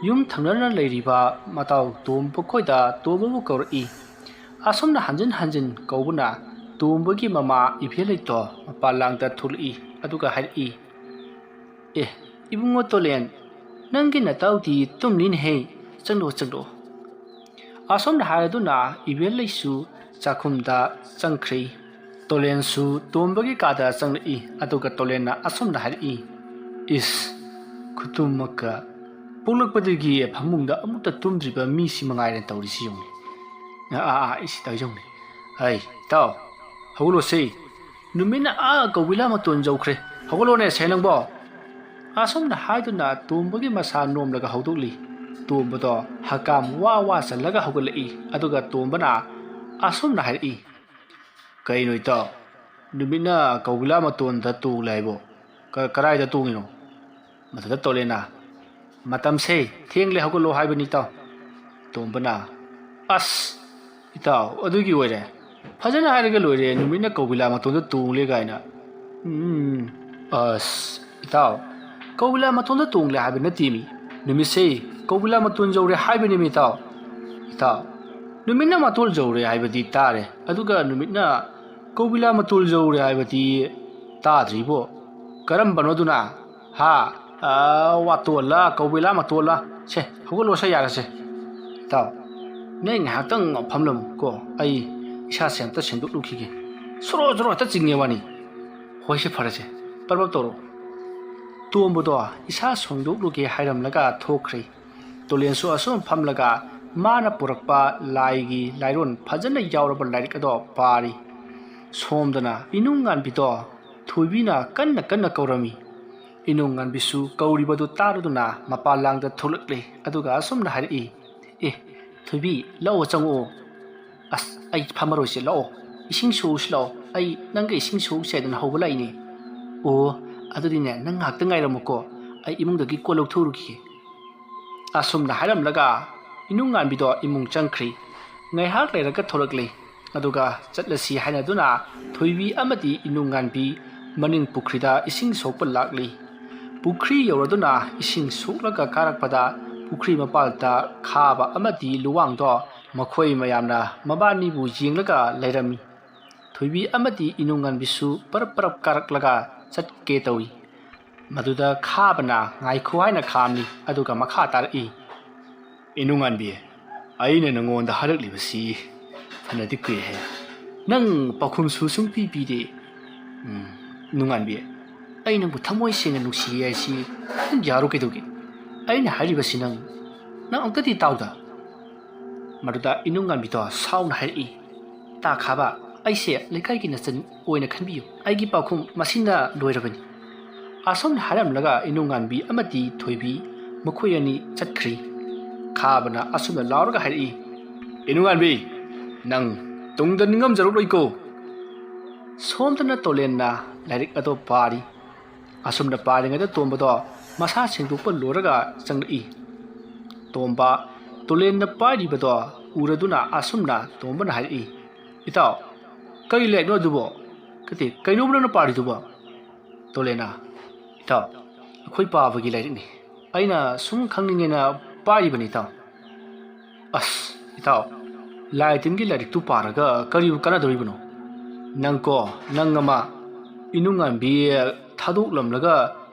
ꯌꯨꯝ ꯊꯪꯅꯅ ꯂꯩꯔꯤꯕ ꯃꯇꯥꯎ ꯇꯣꯝꯕ ꯈꯣꯏꯗ ꯇꯣꯝꯕꯕꯨ ꯀꯧꯔꯛꯏ꯫ ꯑꯁꯨꯝꯅ ꯍꯟꯖꯤꯟ ꯍꯟꯖꯤꯟ ꯀꯧꯕꯅ ꯇꯣꯝꯕꯒꯤ ꯃꯃꯥ ꯏꯕꯦꯜꯂꯩꯇꯣ ꯃꯄꯥꯟ ꯂꯥꯡꯗ ꯊꯣꯛꯂꯛꯏ, ꯑꯗꯨꯒ ꯍꯥꯏꯔꯛꯏ, "ꯑꯦ, ꯏꯕꯨꯡꯉꯣ ꯇꯣꯂꯦꯟ, ꯅꯪꯒꯤ ꯅꯇꯥꯎꯗꯤ ꯇꯨꯝꯂꯤꯅꯦꯍꯦ, ꯆꯪꯂꯛꯑꯣ, ꯆꯪꯂꯛꯑꯣ꯫" ꯑꯁꯨꯝꯅ ꯍꯥꯏꯔꯗꯨꯅ ꯏꯕꯦꯜꯂꯩꯁꯨ ꯆꯥꯛꯈꯨꯝꯗ ꯆꯪꯈ꯭ꯔꯦ꯫ ꯇꯣꯂꯦꯟꯁꯨ ꯇꯣꯝꯕꯒꯤ ꯀꯥꯗ ꯆꯪꯂꯛꯏ, ꯑꯗꯨꯒ ꯇꯣꯂꯦꯟꯅ ꯑꯁꯨꯝꯅ ꯍꯥꯏꯔꯛꯏ, "ꯏꯁ, ꯈꯨꯇꯨꯝꯃꯛꯀ, ꯄꯣꯛꯂꯛꯄꯗꯒꯤ ꯐꯃꯨꯡꯗ ꯑꯃꯨꯛꯇ ꯇꯨꯝꯗ꯭ꯔꯤꯕ ꯃꯤꯁꯤ ꯃꯉꯥꯏꯔꯦ ꯇꯧꯔꯤꯁꯤ ꯌꯦꯡꯉꯨꯅꯦ꯫ ꯑꯥ, ꯑꯥ, ꯑꯥ, ꯏꯁ, ꯇꯧꯔꯤꯁꯤ ꯌꯦꯡꯉꯨꯅꯦ꯫ ꯑꯩ, ꯏꯇꯥꯎ, ꯍꯧꯒꯠꯂꯣꯁꯦ꯫ ꯅꯨꯃꯤꯠꯅ ꯑꯥ ꯀꯧꯕꯤꯂꯥ ꯃꯇꯣꯟ ꯌꯧꯈ꯭ꯔꯦ꯫ ꯍꯧꯒꯠꯂꯣꯅꯦ, ꯁꯦ ꯅꯪꯕꯣ꯫" ꯑꯁꯨꯝꯅ ꯍꯥꯏꯗꯨꯅ ꯇꯣꯝꯕꯒꯤ ꯃꯁꯥ ꯅꯣꯝꯂꯒ ꯍꯧꯗꯣꯛꯂꯤ꯫ ꯇꯣꯝꯕꯗꯣ ꯍꯀꯥꯝ ꯋꯥ ꯋꯥ ꯆꯜꯂꯒ ꯍꯧꯒꯠꯂꯛꯏ꯫ ꯑꯗꯨꯒ ꯇꯣꯝꯕꯅ ꯑꯁꯨꯝꯅ ꯍꯥꯏꯔꯛꯏ, "ꯀꯩꯅꯣ ꯏꯇꯥꯎ, ꯅꯨꯃꯤꯠꯅ ꯀꯧꯕꯤꯂꯥ ꯃꯇꯣꯟꯗ ꯇꯣꯡꯂꯦ ꯍꯥꯏꯕꯣ? ꯀ-, ꯀꯔꯥꯏꯗ ꯇꯣꯡꯉꯤꯅꯣ?" ꯃꯗꯨꯗ ꯇꯣꯂꯦꯟꯅ, "ꯃꯇꯝꯁꯦ ꯊꯦꯡꯂꯦ, ꯍꯧꯒꯠꯂꯣ ꯍꯥꯏꯕꯅꯤ ꯏꯇꯥꯎ꯫" ꯇꯣꯝꯕꯅ, "ꯑꯁ, ꯏꯇꯥꯎ, ꯑꯗꯨꯒꯤ ꯑꯣꯏꯔꯦ꯫ ꯐꯖꯅ ꯍꯥꯏꯔꯒ ꯂꯣꯏꯔꯦ, ꯅꯨꯃꯤꯠꯅ ꯀꯧꯕꯤꯂꯥ ꯃꯇꯣꯟꯗ ꯇꯣꯡꯂꯦ ꯀꯥꯏꯅ꯫ ꯎꯝ, ꯑꯁ, ꯏꯇꯥꯎ, ꯀꯧꯕꯤꯂꯥ ꯃꯇꯣꯟꯗ ꯇꯣꯡꯂꯦ ꯍꯥꯏꯕ ꯅꯠꯇꯦꯃꯤ꯫ ꯅꯨꯃꯤꯠꯁꯦ ꯀꯧꯕꯤꯂꯥ ꯃꯇꯣꯟ ꯌꯧꯔꯦ ꯍꯥꯏꯕꯅꯦꯃꯤ ꯏꯇꯥꯎ꯫ ꯏꯇꯥꯎ, ꯅꯨꯃꯤꯠꯅ ꯃꯇꯣꯟ ꯌꯧꯔꯦ ꯍꯥꯏꯕꯗꯤ ꯇꯥꯔꯦ, ꯑꯗꯨꯒ ꯅꯨꯃꯤꯠꯅ ꯀꯧꯕꯤꯂꯥ ꯃꯇꯣꯟ ꯌꯧꯔꯦ ꯍꯥꯏꯕꯗꯤ ꯇꯥꯗ꯭ꯔꯤꯕꯣ? ꯀꯔꯝꯕꯅꯣ ꯑꯗꯨꯅ? ꯍꯥ? ꯑ, ꯋꯥꯇꯣꯜꯂ, ꯀꯧꯕꯤꯂꯥ ꯃꯇꯣꯜꯂ? ꯁꯦ, ꯍꯧꯒꯠꯂꯣꯁꯦ, ꯌꯥꯔꯦꯁꯦ꯫" "ꯏꯇꯥꯎ, ꯅꯪ ꯉꯥꯏꯍꯥꯛꯇꯪ ꯐꯝꯂꯝꯃꯨ ꯀꯣ, ꯑꯩ ꯏꯁꯥꯁꯦ ꯑꯝꯇ ꯁꯦꯡꯗꯣꯛꯂꯨꯈꯤꯒꯦ꯫ ꯁꯣꯔꯣ ꯁꯣꯔꯣ ꯍꯦꯛꯇ ꯆꯤꯡꯉꯦ ꯋꯥꯅꯤ꯫" "ꯍꯣꯏꯁꯦ, ꯐꯔꯦꯁꯦ, ꯄꯔꯞ ꯄꯔꯞ ꯇꯧꯔꯣ꯫" ꯇꯣꯝꯕꯗꯣ ꯏꯁꯥ ꯁꯦꯡꯗꯣꯛꯂꯨꯒꯦ ꯍꯥꯏꯔꯝꯂꯒ ꯊꯣꯛꯈ꯭ꯔꯦ꯫ ꯇꯣꯂꯦꯟꯁꯨ ꯑꯁꯨꯝ ꯐꯝꯂꯒ ꯃꯥꯅ ꯄꯨꯔꯛꯄ ꯂꯥꯏꯒꯤ ꯂꯥꯏꯔꯣꯟ ꯐꯖꯅ ꯌꯥꯎꯔꯕ ꯂꯥꯏꯔꯤꯛ ꯑꯗꯣ ꯄꯥꯔꯤ꯫ ꯁꯣꯝꯗꯅ ꯏꯅꯨꯡ ꯉꯥꯟꯕꯤꯗꯣ ꯊꯣꯏꯕꯤꯅ ꯀꯟꯅ ꯀꯟꯅ ꯀꯧꯔꯝꯃꯤ꯫ ꯏꯅꯨꯡ ꯉꯥꯟꯕꯤꯁꯨ ꯀꯧꯔꯤꯕꯗꯨ ꯇꯥꯔꯗꯨꯅ ꯃꯄꯥꯟ ꯂꯥꯡꯗ ꯊꯣꯛꯂꯛꯂꯦ, ꯑꯗꯨꯒ ꯑꯁꯨꯝꯅ ꯍꯥꯏꯔꯛꯏ, "ꯑꯦ, ꯊꯣꯏꯕꯤ, ꯂꯥꯛꯑꯣ, ꯆꯪꯉꯛꯑꯣ꯫" "ꯑꯁ, ꯑꯩ ꯐꯝꯃꯔꯣꯏꯁꯦ, ꯂꯥꯛꯑꯣ, ꯏꯁꯤꯡ ꯁꯣꯛꯎꯁꯤ ꯂꯥꯛꯑꯣ, ꯑꯩ ꯅꯪꯒ ꯏꯁꯤꯡ ꯁꯣꯛꯎꯁꯦ ꯍꯥꯏꯗꯅ ꯍꯧꯕ ꯂꯥꯛꯏꯅꯦ꯫" "ꯑꯣ, ꯑꯗꯨꯗꯤꯅꯦ, ꯅꯪ ꯉꯥꯏꯍꯥꯛꯇ ꯉꯥꯏꯔꯝꯃꯨꯀꯣ, ꯑꯩ ꯏꯃꯨꯡꯗꯒꯤ ꯀꯣꯜ ꯂꯧꯊꯣꯛꯎꯔꯨꯈꯤꯒꯦ꯫" ꯑꯁꯨꯝꯅ ꯍꯥꯏꯔꯝꯂꯒ ꯏꯅꯨꯡ ꯉꯥꯟꯕꯤꯗꯣ ꯏꯃꯨꯡ ꯆꯪꯈ꯭ꯔꯤ꯫ ꯉꯥꯏꯍꯥꯛ ꯂꯩꯔꯒ ꯊꯣꯛꯂꯛꯂꯦ꯫ ꯑꯗꯨꯒ ꯆꯠꯂꯁꯤ ꯍꯥꯏꯅꯗꯨꯅ ꯊꯣꯏꯕꯤ ꯑꯃꯗꯤ ꯏꯅꯨꯡꯉꯥꯟꯕꯤ ꯃꯅꯤꯡ ꯄꯨꯈ꯭ꯔꯤꯗ ꯏꯁꯤꯡ ꯁꯣꯛꯄ ꯂꯥꯛꯂꯤ꯫ ꯄꯨꯈ꯭ꯔꯤ ꯌꯧꯔꯗꯨꯅ ꯏꯁꯤꯡ ꯁꯣꯛꯂꯒ ꯀꯥꯔꯛꯄꯗ ꯄꯨꯈ꯭ꯔꯤ ꯃꯄꯥꯜꯗ ꯈꯥꯕ ꯑꯃꯗꯤ ꯂꯨꯋꯥꯡꯗꯣ ꯃꯈꯣꯏ ꯃꯌꯥꯝꯅ ꯃꯕꯥꯅꯤꯕꯨ ꯌꯦꯡꯂꯒ ꯂꯩꯔꯝꯃꯤ꯫ ꯊꯣꯏꯕꯤ ꯑꯃꯗꯤ ꯏꯅꯨꯡꯉꯥꯟꯕꯤꯁꯨ ꯄꯔꯞ ꯄꯔꯞ ꯀꯥꯔꯛꯂꯒ ꯆꯠꯀꯦ ꯇꯧꯏ꯫ ꯃꯗꯨꯗ ꯈꯥꯕꯅ ꯉꯥꯏꯈꯣ ꯍꯥꯏꯅ ꯈꯥꯝꯃꯤ, ꯑꯗꯨꯒ ꯃꯈꯥ ꯇꯥꯔꯛꯏ꯫ ꯏꯅꯨꯡꯉꯥꯟꯕꯤ, ꯑꯩꯅ ꯅꯉꯣꯟꯗ ꯍꯥꯏꯔꯛꯂꯤꯕꯁꯤ ꯐꯅꯗꯤ ꯀꯨꯏꯔꯦ꯫ ꯅꯪ ꯄꯥꯎꯈꯨꯝꯁꯨ ꯁꯨꯡꯄꯤ ꯄꯤꯗꯦ꯫ ꯎꯝ, ꯏꯅꯨꯡꯉꯥꯟꯕꯤ, ꯑꯩ ꯅꯪꯕꯨ ꯊꯃꯣꯏ ꯁꯦꯡꯅ ꯅꯨꯡꯁꯤꯌꯦ ꯍꯥꯏꯁꯤ ꯅꯪ ꯌꯥꯔꯣ ꯀꯩꯗꯧꯒꯦ? ꯑꯩꯅ ꯍꯥꯏꯔꯤꯕꯁꯤ ꯅꯪ, ꯅꯪ ꯑꯝꯇꯗꯤ ꯇꯥꯎꯗ꯫ ꯃꯗꯨꯗ ꯏꯅꯨꯡꯉꯥꯟꯕꯤꯗꯣ ꯁꯥꯎꯅ ꯍꯥꯏꯔꯛꯏ, ꯇꯥ ꯈꯥꯕ, ꯑꯩꯁꯦ ꯂꯩꯀꯥꯏꯒꯤ ꯅꯆꯟ ꯑꯣꯏꯅ ꯈꯟꯕꯤꯌꯨ꯫ ꯑꯩꯒꯤ ꯄꯥꯎꯈꯨꯝ ꯃꯁꯤꯅ ꯂꯣꯏꯔꯕꯅꯤ꯫ ꯑꯁꯨꯝꯅ ꯍꯥꯏꯔꯝꯂꯒ ꯏꯅꯨꯡꯉꯥꯟꯕꯤ ꯑꯃꯗꯤ ꯊꯣꯏꯕꯤ ꯃꯈꯣꯏ ꯑꯅꯤ ꯆꯠꯈ꯭ꯔꯤ꯫ ꯈꯥꯕꯅ ꯑꯁꯨꯝꯅ ꯂꯥꯎꯔꯒ ꯍꯥꯏꯔꯛꯏ, ꯏꯅꯨꯡꯉꯥꯟꯕꯤ, ꯅꯪ ꯇꯨꯡꯗ ꯅꯤꯡꯉꯝꯖꯔꯛꯂꯣꯏꯀꯣ꯫ ꯁꯣꯝꯗꯅ ꯇꯣꯂꯦꯟꯅ ꯂꯥꯏꯔꯤꯛ ꯑꯗꯨ ꯄꯥꯔꯤ꯫ ꯑꯁꯨꯝꯅ ꯄꯥꯔꯤꯉꯩꯗ ꯇꯣꯝꯕꯗꯣ ꯃꯁꯥ ꯁꯦꯡꯗꯣꯛꯄ ꯂꯣꯏꯔꯒ ꯆꯪꯂꯛꯏ꯫ ꯇꯣꯝꯕ ꯇꯣꯂꯦꯟꯅ ꯄꯥꯏꯔꯤꯕꯗꯣ ꯎꯔꯗꯨꯅ ꯑꯁꯨꯝꯅ ꯇꯣꯝꯕꯅ ꯍꯥꯏꯔꯛꯏ, ꯏꯇꯥꯎ, ꯀꯔꯤ ꯂꯥꯏꯔꯤꯛꯅꯣ ꯑꯗꯨꯕꯣ? ꯀꯇꯦ, ꯀꯩꯅꯣꯕ ꯅꯪꯅ ꯄꯥꯔꯤꯗꯨꯕꯣ? ꯇꯣꯂꯦꯟꯅ, ꯏꯇꯥꯎ, ꯑꯩꯈꯣꯏ ꯄꯥꯕꯒꯤ ꯂꯥꯏꯔꯤꯛꯅꯤ꯫ ꯑꯩꯅ ꯁꯨꯝ ꯈꯪꯅꯤꯡꯉꯦꯅ ꯄꯥꯔꯤꯕꯅꯤ, ꯏꯇꯥꯎ꯫ ꯑꯁ, ꯏꯇꯥꯎ, ꯂꯥꯏ ꯇꯤꯟꯒꯤ ꯂꯥꯏꯔꯤꯛꯇꯨ ꯄꯥꯔꯒ ꯀꯔꯤꯕꯨ ꯀꯥꯟꯅꯗꯧꯔꯤꯕꯅꯣ? ꯅꯪꯀꯣ, ꯅꯪ ꯑꯃ ꯏꯅꯨꯡꯉꯥꯟꯕꯤ ꯊꯥꯗꯣꯛꯂꯝꯂꯒ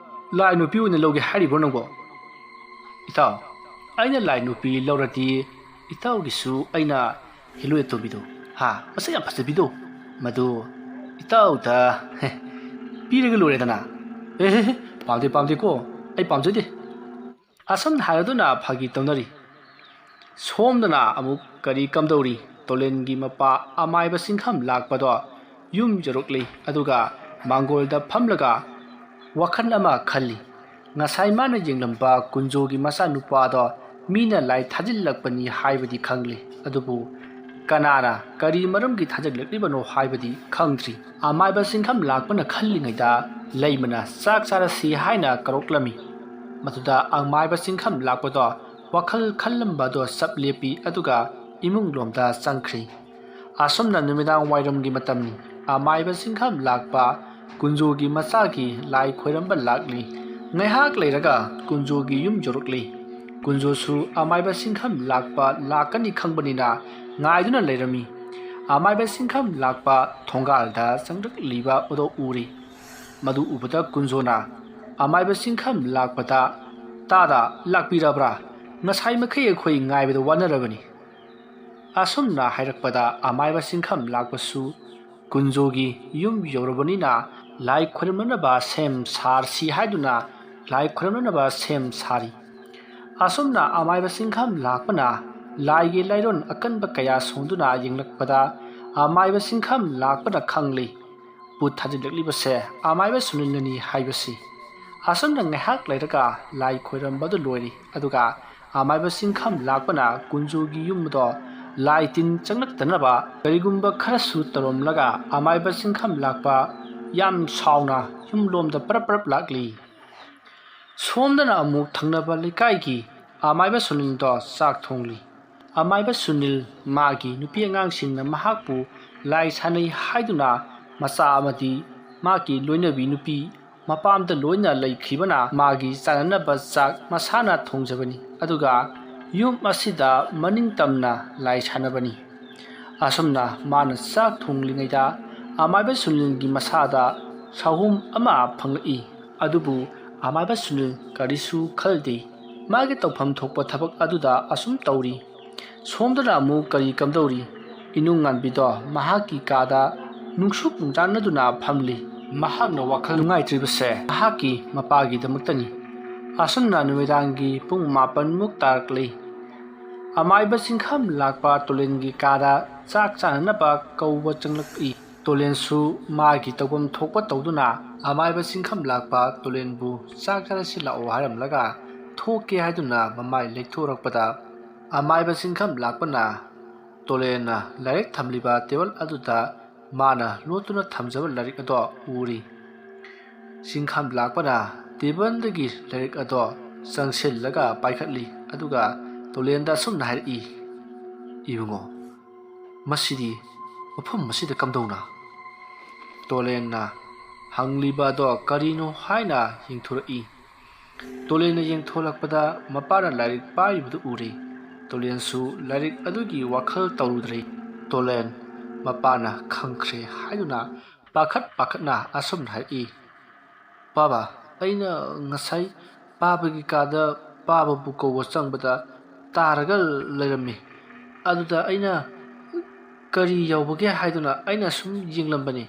ꯂꯥꯏ ꯅꯨꯄꯤ ꯑꯣꯏꯅ ꯂꯧꯒꯦ ꯍꯥꯏꯔꯤꯕ꯭ꯔꯣ ꯅꯪꯕꯣ? ꯏꯇꯥꯎ, ꯑꯩꯅ ꯂꯥꯏ ꯅꯨꯄꯤ ꯂꯧꯔꯗꯤ ꯏꯇꯥꯎꯒꯤꯁꯨ ꯑꯩꯅ ꯍꯤꯂꯣꯏ ꯑꯇꯣꯝꯕꯤꯗꯣ, ꯍꯥ, ꯃꯁꯛ ꯌꯥꯝ ꯐꯖꯕꯤꯗꯣ, ꯃꯗꯨ ꯏꯇꯥꯎꯗ, ꯍꯦ, ꯄꯤꯔꯒ ꯂꯣꯏꯔꯦꯗꯅ꯫ ꯑꯦ, ꯍꯦ, ꯍꯦ, ꯄꯥꯝꯗꯦ, ꯄꯥꯝꯗꯦꯀꯣ, ꯑꯩ ꯄꯥꯝꯖꯗꯦ꯫ ꯑꯁꯨꯝꯅ ꯍꯥꯏꯔꯗꯨꯅ ꯐꯥꯒꯤ ꯇꯧꯅꯔꯤ꯫ ꯁꯣꯝꯗꯅ ꯑꯃꯨꯛ ꯀꯔꯤ ꯀꯝꯗꯧꯔꯤ? ꯇꯣꯂꯦꯟꯒꯤ ꯃꯄꯥ ꯑꯃꯥꯏꯕ ꯆꯤꯡꯈꯝ ꯂꯥꯛꯄꯗꯣ ꯌꯨꯝ ꯌꯧꯔꯛꯂꯤ, ꯑꯗꯨꯒ ꯃꯥꯡꯒꯣꯜꯗ ꯐꯝꯂꯒ ꯋꯥꯈꯜ ꯑꯃ ꯈꯜꯂꯤ꯫ ꯉꯁꯥꯏ ꯃꯥꯅ ꯌꯦꯡꯂꯝꯕ ꯀꯨꯟꯖꯣꯒꯤ ꯃꯆꯥꯅꯨꯄꯥꯗꯣ ꯃꯤꯅ ꯂꯥꯏ ꯊꯥꯖꯤꯜꯂꯛꯄꯅꯤ ꯍꯥꯏꯕꯗꯤ ꯈꯪꯂꯤ, ꯑꯗꯨꯕꯨ ꯀꯅꯥꯅ ꯀꯔꯤ ꯃꯔꯝꯒꯤ ꯊꯥꯖꯤꯜꯂꯛꯂꯤꯕꯅꯣ ꯍꯥꯏꯕꯗꯤ ꯈꯪꯗ꯭ꯔꯤ꯫ ꯑꯃꯥꯏꯕ ꯆꯤꯡꯈꯝ ꯂꯥꯛꯄꯅ ꯈꯜꯂꯤꯉꯩꯗ ꯂꯩꯃꯅ ꯆꯥꯛ ꯆꯥꯔꯁꯤ ꯍꯥꯏꯅ ꯀꯧꯔꯛꯂꯝꯃꯤ꯫ ꯃꯗꯨꯗ ꯑꯃꯥꯏꯕ ꯆꯤꯡꯈꯝ ꯂꯥꯛꯄꯗꯣ ꯋꯥꯈꯜ ꯈꯜꯂꯝꯕꯗꯣ ꯆꯞ ꯂꯦꯞꯄꯤ, ꯑꯗꯨꯒ ꯏꯃꯨꯡ ꯂꯣꯝꯗ ꯆꯪꯈ꯭ꯔꯤ꯫ ꯑꯁꯨꯝꯅ ꯅꯨꯃꯤꯗꯥꯡ ꯋꯥꯏꯔꯝꯒꯤ ꯃꯇꯝꯅꯤ꯫ ꯑꯃꯥꯏꯕ ꯆꯤꯡꯈꯝ ꯂꯥꯛꯄ ꯀꯨꯟꯖꯣꯒꯤ ꯃꯆꯥꯒꯤ ꯂꯥꯏ ꯈꯣꯏꯔꯝꯕ ꯂꯥꯛꯂꯤ꯫ ꯉꯥꯏꯍꯥꯛ ꯂꯩꯔꯒ ꯀꯨꯟꯖꯣꯒꯤ ꯌꯨꯝ ꯌꯧꯔꯛꯂꯤ꯫ ꯀꯨꯟꯖꯣꯁꯨ ꯑꯃꯥꯏꯕ ꯆꯤꯡꯈꯝ ꯂꯥꯛꯄ ꯂꯥꯛꯀꯅꯤ ꯈꯪꯕꯅꯤꯅ ꯉꯥꯏꯗꯨꯅ ꯂꯩꯔꯝꯃꯤ꯫ ꯑꯃꯥꯏꯕ ꯆꯤꯡꯈꯝ ꯂꯥꯛꯄ ꯊꯣꯡꯒꯥꯜꯗ ꯆꯪꯂꯛꯂꯤꯕ ꯑꯗꯨ ꯎꯔꯤ꯫ ꯃꯗꯨ ꯎꯕꯗ ꯀꯨꯟꯖꯣꯅ ꯑꯃꯥꯏꯕ ꯆꯤꯡꯈꯝ ꯂꯥꯛꯄꯗ, "ꯇꯥꯗ, ꯂꯥꯛꯄꯤꯔꯕ꯭ꯔꯥ? ꯉꯁꯥꯏ ꯃꯈꯩ ꯑꯩꯈꯣꯏ ꯉꯥꯏꯕꯗ ꯋꯥꯅꯔꯕꯅꯤ"꯫ ꯑꯁꯨꯝꯅ ꯍꯥꯏꯔꯛꯄꯗ ꯑꯃꯥꯏꯕ ꯆꯤꯡꯈꯝ ꯂꯥꯛꯄꯁꯨ ꯀꯨꯟꯖꯣꯒꯤ ꯌꯨꯝ ꯌꯧꯔꯕꯅꯤꯅ ꯂꯥꯏ ꯈꯨꯔꯨꯝꯅꯅꯕ ꯁꯦꯝ ꯁꯥꯔꯁꯤ ꯍꯥꯏꯗꯨꯅ ꯂꯥꯏ ꯈꯨꯔꯨꯝꯅꯅꯕ ꯁꯦꯝ ꯁꯥꯔꯤ꯫ ꯑꯁꯨꯝꯅ ꯑꯃꯥꯏꯕ ꯆꯤꯡꯈꯝ ꯂꯥꯛꯄꯅ ꯂꯥꯏꯒꯤ ꯂꯥꯏꯔꯣꯟ ꯑꯀꯟꯕ ꯀꯌꯥ ꯁꯣꯟꯗꯨꯅ ꯌꯦꯡꯂꯛꯄꯗ ꯑꯃꯥꯏꯕ ꯆꯤꯡꯈꯝ ꯂꯥꯛꯄꯅ ꯈꯪꯂꯤ꯫ ꯄꯨꯠ ꯊꯥꯖꯤꯜꯂꯛꯂꯤꯕꯁꯦ ꯑꯃꯥꯏꯕ ꯁꯨꯅꯤꯜꯅꯅꯤ ꯍꯥꯏꯕꯁꯤ꯫ ꯑꯁꯨꯝꯅ ꯉꯥꯏꯍꯥꯛ ꯂꯩꯔꯒ ꯂꯥꯏ ꯈꯣꯏꯔꯝꯕꯗꯨ ꯂꯣꯏꯔꯤ꯫ ꯑꯗꯨꯒ ꯑꯃꯥꯏꯕ ꯆꯤꯡꯈꯝ ꯂꯥꯛꯄꯅ ꯀꯨꯟꯖꯣꯒꯤ ꯌꯨꯝꯗꯣ ꯂꯥꯏ ꯇꯤꯟ ꯆꯪꯂꯛꯇꯅꯕ ꯀꯔꯤꯒꯨꯝꯕ ꯈꯔꯁꯨ ꯇꯧꯔꯝꯂꯒ ꯑꯃꯥꯏꯕ ꯆꯤꯡꯈꯝ ꯂꯥꯛꯄ ꯌꯥꯝ ꯁꯥꯎꯅ ꯌꯨꯝꯂꯣꯝꯗ ꯄꯔꯞ ꯄꯔꯞ ꯂꯥꯛꯂꯤ꯫ ꯁꯣꯝꯗꯅ ꯑꯃꯨꯛ ꯊꯪꯅꯕ ꯂꯩꯀꯥꯏꯒꯤ ꯑꯃꯥꯏꯕ ꯁꯨꯅꯤꯜꯗꯣ ꯆꯥꯛ ꯊꯣꯡꯂꯤ꯫ ꯑꯃꯥꯏꯕ ꯁꯨꯅꯤꯜ ꯃꯥꯒꯤ ꯅꯨꯄꯤ ꯑꯉꯥꯡꯁꯤꯡꯅ ꯃꯍꯥꯛꯄꯨ ꯂꯥꯏ ꯁꯥꯟꯅꯩ ꯍꯥꯏꯗꯨꯅ ꯃꯆꯥ ꯑꯃꯗꯤ ꯃꯥꯒꯤ ꯂꯣꯏꯅꯕꯤ ꯅꯨꯄꯤ ꯃꯄꯥꯝꯗ ꯂꯣꯏꯅ ꯂꯩꯈꯤꯕꯅ ꯃꯥꯒꯤ ꯆꯥꯅꯅꯕ ꯆꯥꯛ ꯃꯁꯥꯅ ꯊꯣꯡꯖꯕꯅꯤ꯫ ꯑꯗꯨꯒ ꯌꯨꯝ ꯑꯁꯤꯗ ꯃꯅꯤꯡ ꯇꯝꯅ ꯂꯥꯏ ꯁꯥꯟꯅꯕꯅꯤ꯫ ꯑꯁꯨꯝꯅ ꯃꯥꯅ ꯆꯥꯛ ꯊꯣꯡꯂꯤꯉꯩꯗ ꯑꯃꯥꯏꯕ ꯁꯨꯅꯤꯜꯒꯤ ꯃꯁꯥꯗ ꯁꯥꯍꯨꯝ ꯑꯃ ꯐꯪꯂꯛꯏ꯫ ꯑꯗꯨꯕꯨ ꯑꯃꯥꯏꯕ ꯁꯨꯅꯤꯜ ꯀꯔꯤꯁꯨ ꯈꯜꯗꯦ꯫ ꯃꯥꯒꯤ ꯇꯧꯐꯝ ꯊꯣꯛꯄ ꯊꯕꯛ ꯑꯗꯨꯗ ꯑꯁꯨꯝ ꯇꯧꯔꯤ꯫ ꯁꯣꯝꯗꯅ ꯑꯃꯨꯛ ꯀꯔꯤ ꯀꯝꯗꯧꯔꯤ? ꯏꯅꯨꯡ ꯉꯥꯟꯕꯤꯗꯣ ꯃꯍꯥꯛꯀꯤ ꯀꯥꯗ ꯅꯨꯡꯁꯨꯛ ꯅꯨꯡꯖꯥꯟꯅꯗꯨꯅ ꯐꯝꯂꯤ꯫ ꯃꯍꯥꯛꯅ ꯋꯥꯈꯜ ꯅꯨꯡꯉꯥꯏꯇ꯭ꯔꯤꯕꯁꯦ ꯃꯍꯥꯛꯀꯤ ꯃꯄꯥꯒꯤꯗꯃꯛꯇꯅꯤ꯫ ꯑꯁꯨꯝꯅ ꯅꯨꯃꯤꯗꯥꯡꯒꯤ ꯄꯨꯡ ꯃꯥꯄꯟꯃꯨꯛ ꯇꯥꯔꯛꯂꯤ꯫ ꯑꯃꯥꯏꯕ ꯆꯤꯡꯈꯝ ꯂꯥꯛꯄ ꯇꯣꯂꯦꯟꯒꯤ ꯀꯥꯗ ꯆꯥꯛ ꯆꯥꯅꯅꯕ ꯀꯧꯕ ꯆꯪꯂꯛꯏ꯫ ꯇꯣꯂꯦꯟꯁꯨ ꯃꯥꯒꯤ ꯇꯧꯐꯝ ꯊꯣꯛꯄ ꯇꯧꯗꯨꯅ ꯑꯃꯥꯏꯕ ꯆꯤꯡꯈꯝ ꯂꯥꯛꯄ ꯇꯣꯂꯦꯟꯕꯨ ꯆꯥꯛ ꯆꯥꯔꯁꯤ ꯂꯥꯛꯑꯣ ꯍꯥꯏꯔꯝꯂꯒ ꯊꯣꯛꯀꯦ ꯍꯥꯏꯗꯨꯅ ꯃꯃꯥꯏ ꯂꯩꯊꯣꯔꯛꯄꯗ ꯑꯃꯥꯏꯕ ꯆꯤꯡꯈꯝ ꯂꯥꯛꯄꯅ ꯇꯣꯂꯦꯟꯅ ꯂꯥꯏꯔꯤꯛ ꯊꯝꯂꯤꯕ ꯇꯦꯕꯜ ꯑꯗꯨꯗ ꯃꯥꯅ ꯂꯣꯠꯇꯨꯅ ꯊꯝꯖꯕ ꯂꯥꯏꯔꯤꯛ ꯑꯗꯣ ꯎꯔꯤ꯫ ꯆꯤꯡꯈꯝ ꯂꯥꯛꯄꯅ ꯇꯦꯕꯜꯗꯒꯤ ꯂꯥꯏꯔꯤꯛ ꯑꯗꯣ ꯆꯪꯁꯤꯜꯂꯒ ꯄꯥꯏꯈꯠꯂꯤ꯫ ꯑꯗꯨꯒ ꯇꯣꯂꯦꯟꯗ ꯑꯁꯨꯝꯅ ꯍꯥꯏꯔꯛꯏ, "ꯏꯕꯨꯡꯉꯣ, "ꯃꯁꯤꯗꯤ ꯃꯐꯝ ꯑꯁꯤꯗ ꯀꯝꯗꯧꯅ?" ꯇꯣꯂꯦꯟꯅ ꯍꯪꯂꯤꯕ ꯑꯗꯣ ꯀꯔꯤꯅꯣ ꯍꯥꯏꯅ ꯌꯦꯡꯊꯣꯔꯛꯏ꯫ ꯇꯣꯂꯦꯟꯅ ꯌꯦꯡꯊꯣꯛꯂꯛꯄꯗ ꯃꯄꯥꯅ ꯂꯥꯏꯔꯤꯛ ꯄꯥꯔꯤꯕꯗꯨ ꯎꯔꯦ꯫ ꯇꯣꯂꯦꯟꯁꯨ ꯂꯥꯏꯔꯤꯛ ꯑꯗꯨꯒꯤ ꯋꯥꯈꯜ ꯇꯧꯔꯨꯗ꯭ꯔꯦ꯫ ꯇꯣꯂꯦꯟ ꯃꯄꯥꯅ ꯈꯪꯈ꯭ꯔꯦ ꯍꯥꯏꯗꯨꯅ ꯄꯥꯈꯠ ꯄꯥꯈꯠꯅ ꯑꯁꯨꯝꯅ ꯍꯥꯏꯔꯛꯏ, "ꯄꯥꯕ, ꯑꯩꯅ ꯉꯁꯥꯏ ꯄꯥꯕꯒꯤ ꯀꯥꯗ ꯄꯥꯕꯕꯨ ꯀꯧꯕ ꯆꯪꯕꯗ ꯇꯥꯔꯒ ꯂꯩꯔꯝꯃꯤ꯫ ꯑꯗꯨꯗ ꯑꯩꯅ ꯀꯔꯤ ꯌꯥꯎꯕꯒꯦ ꯍꯥꯏꯗꯨꯅ ꯑꯩꯅ ꯁꯨꯝ ꯌꯦꯡꯂꯝꯕꯅꯤ꯫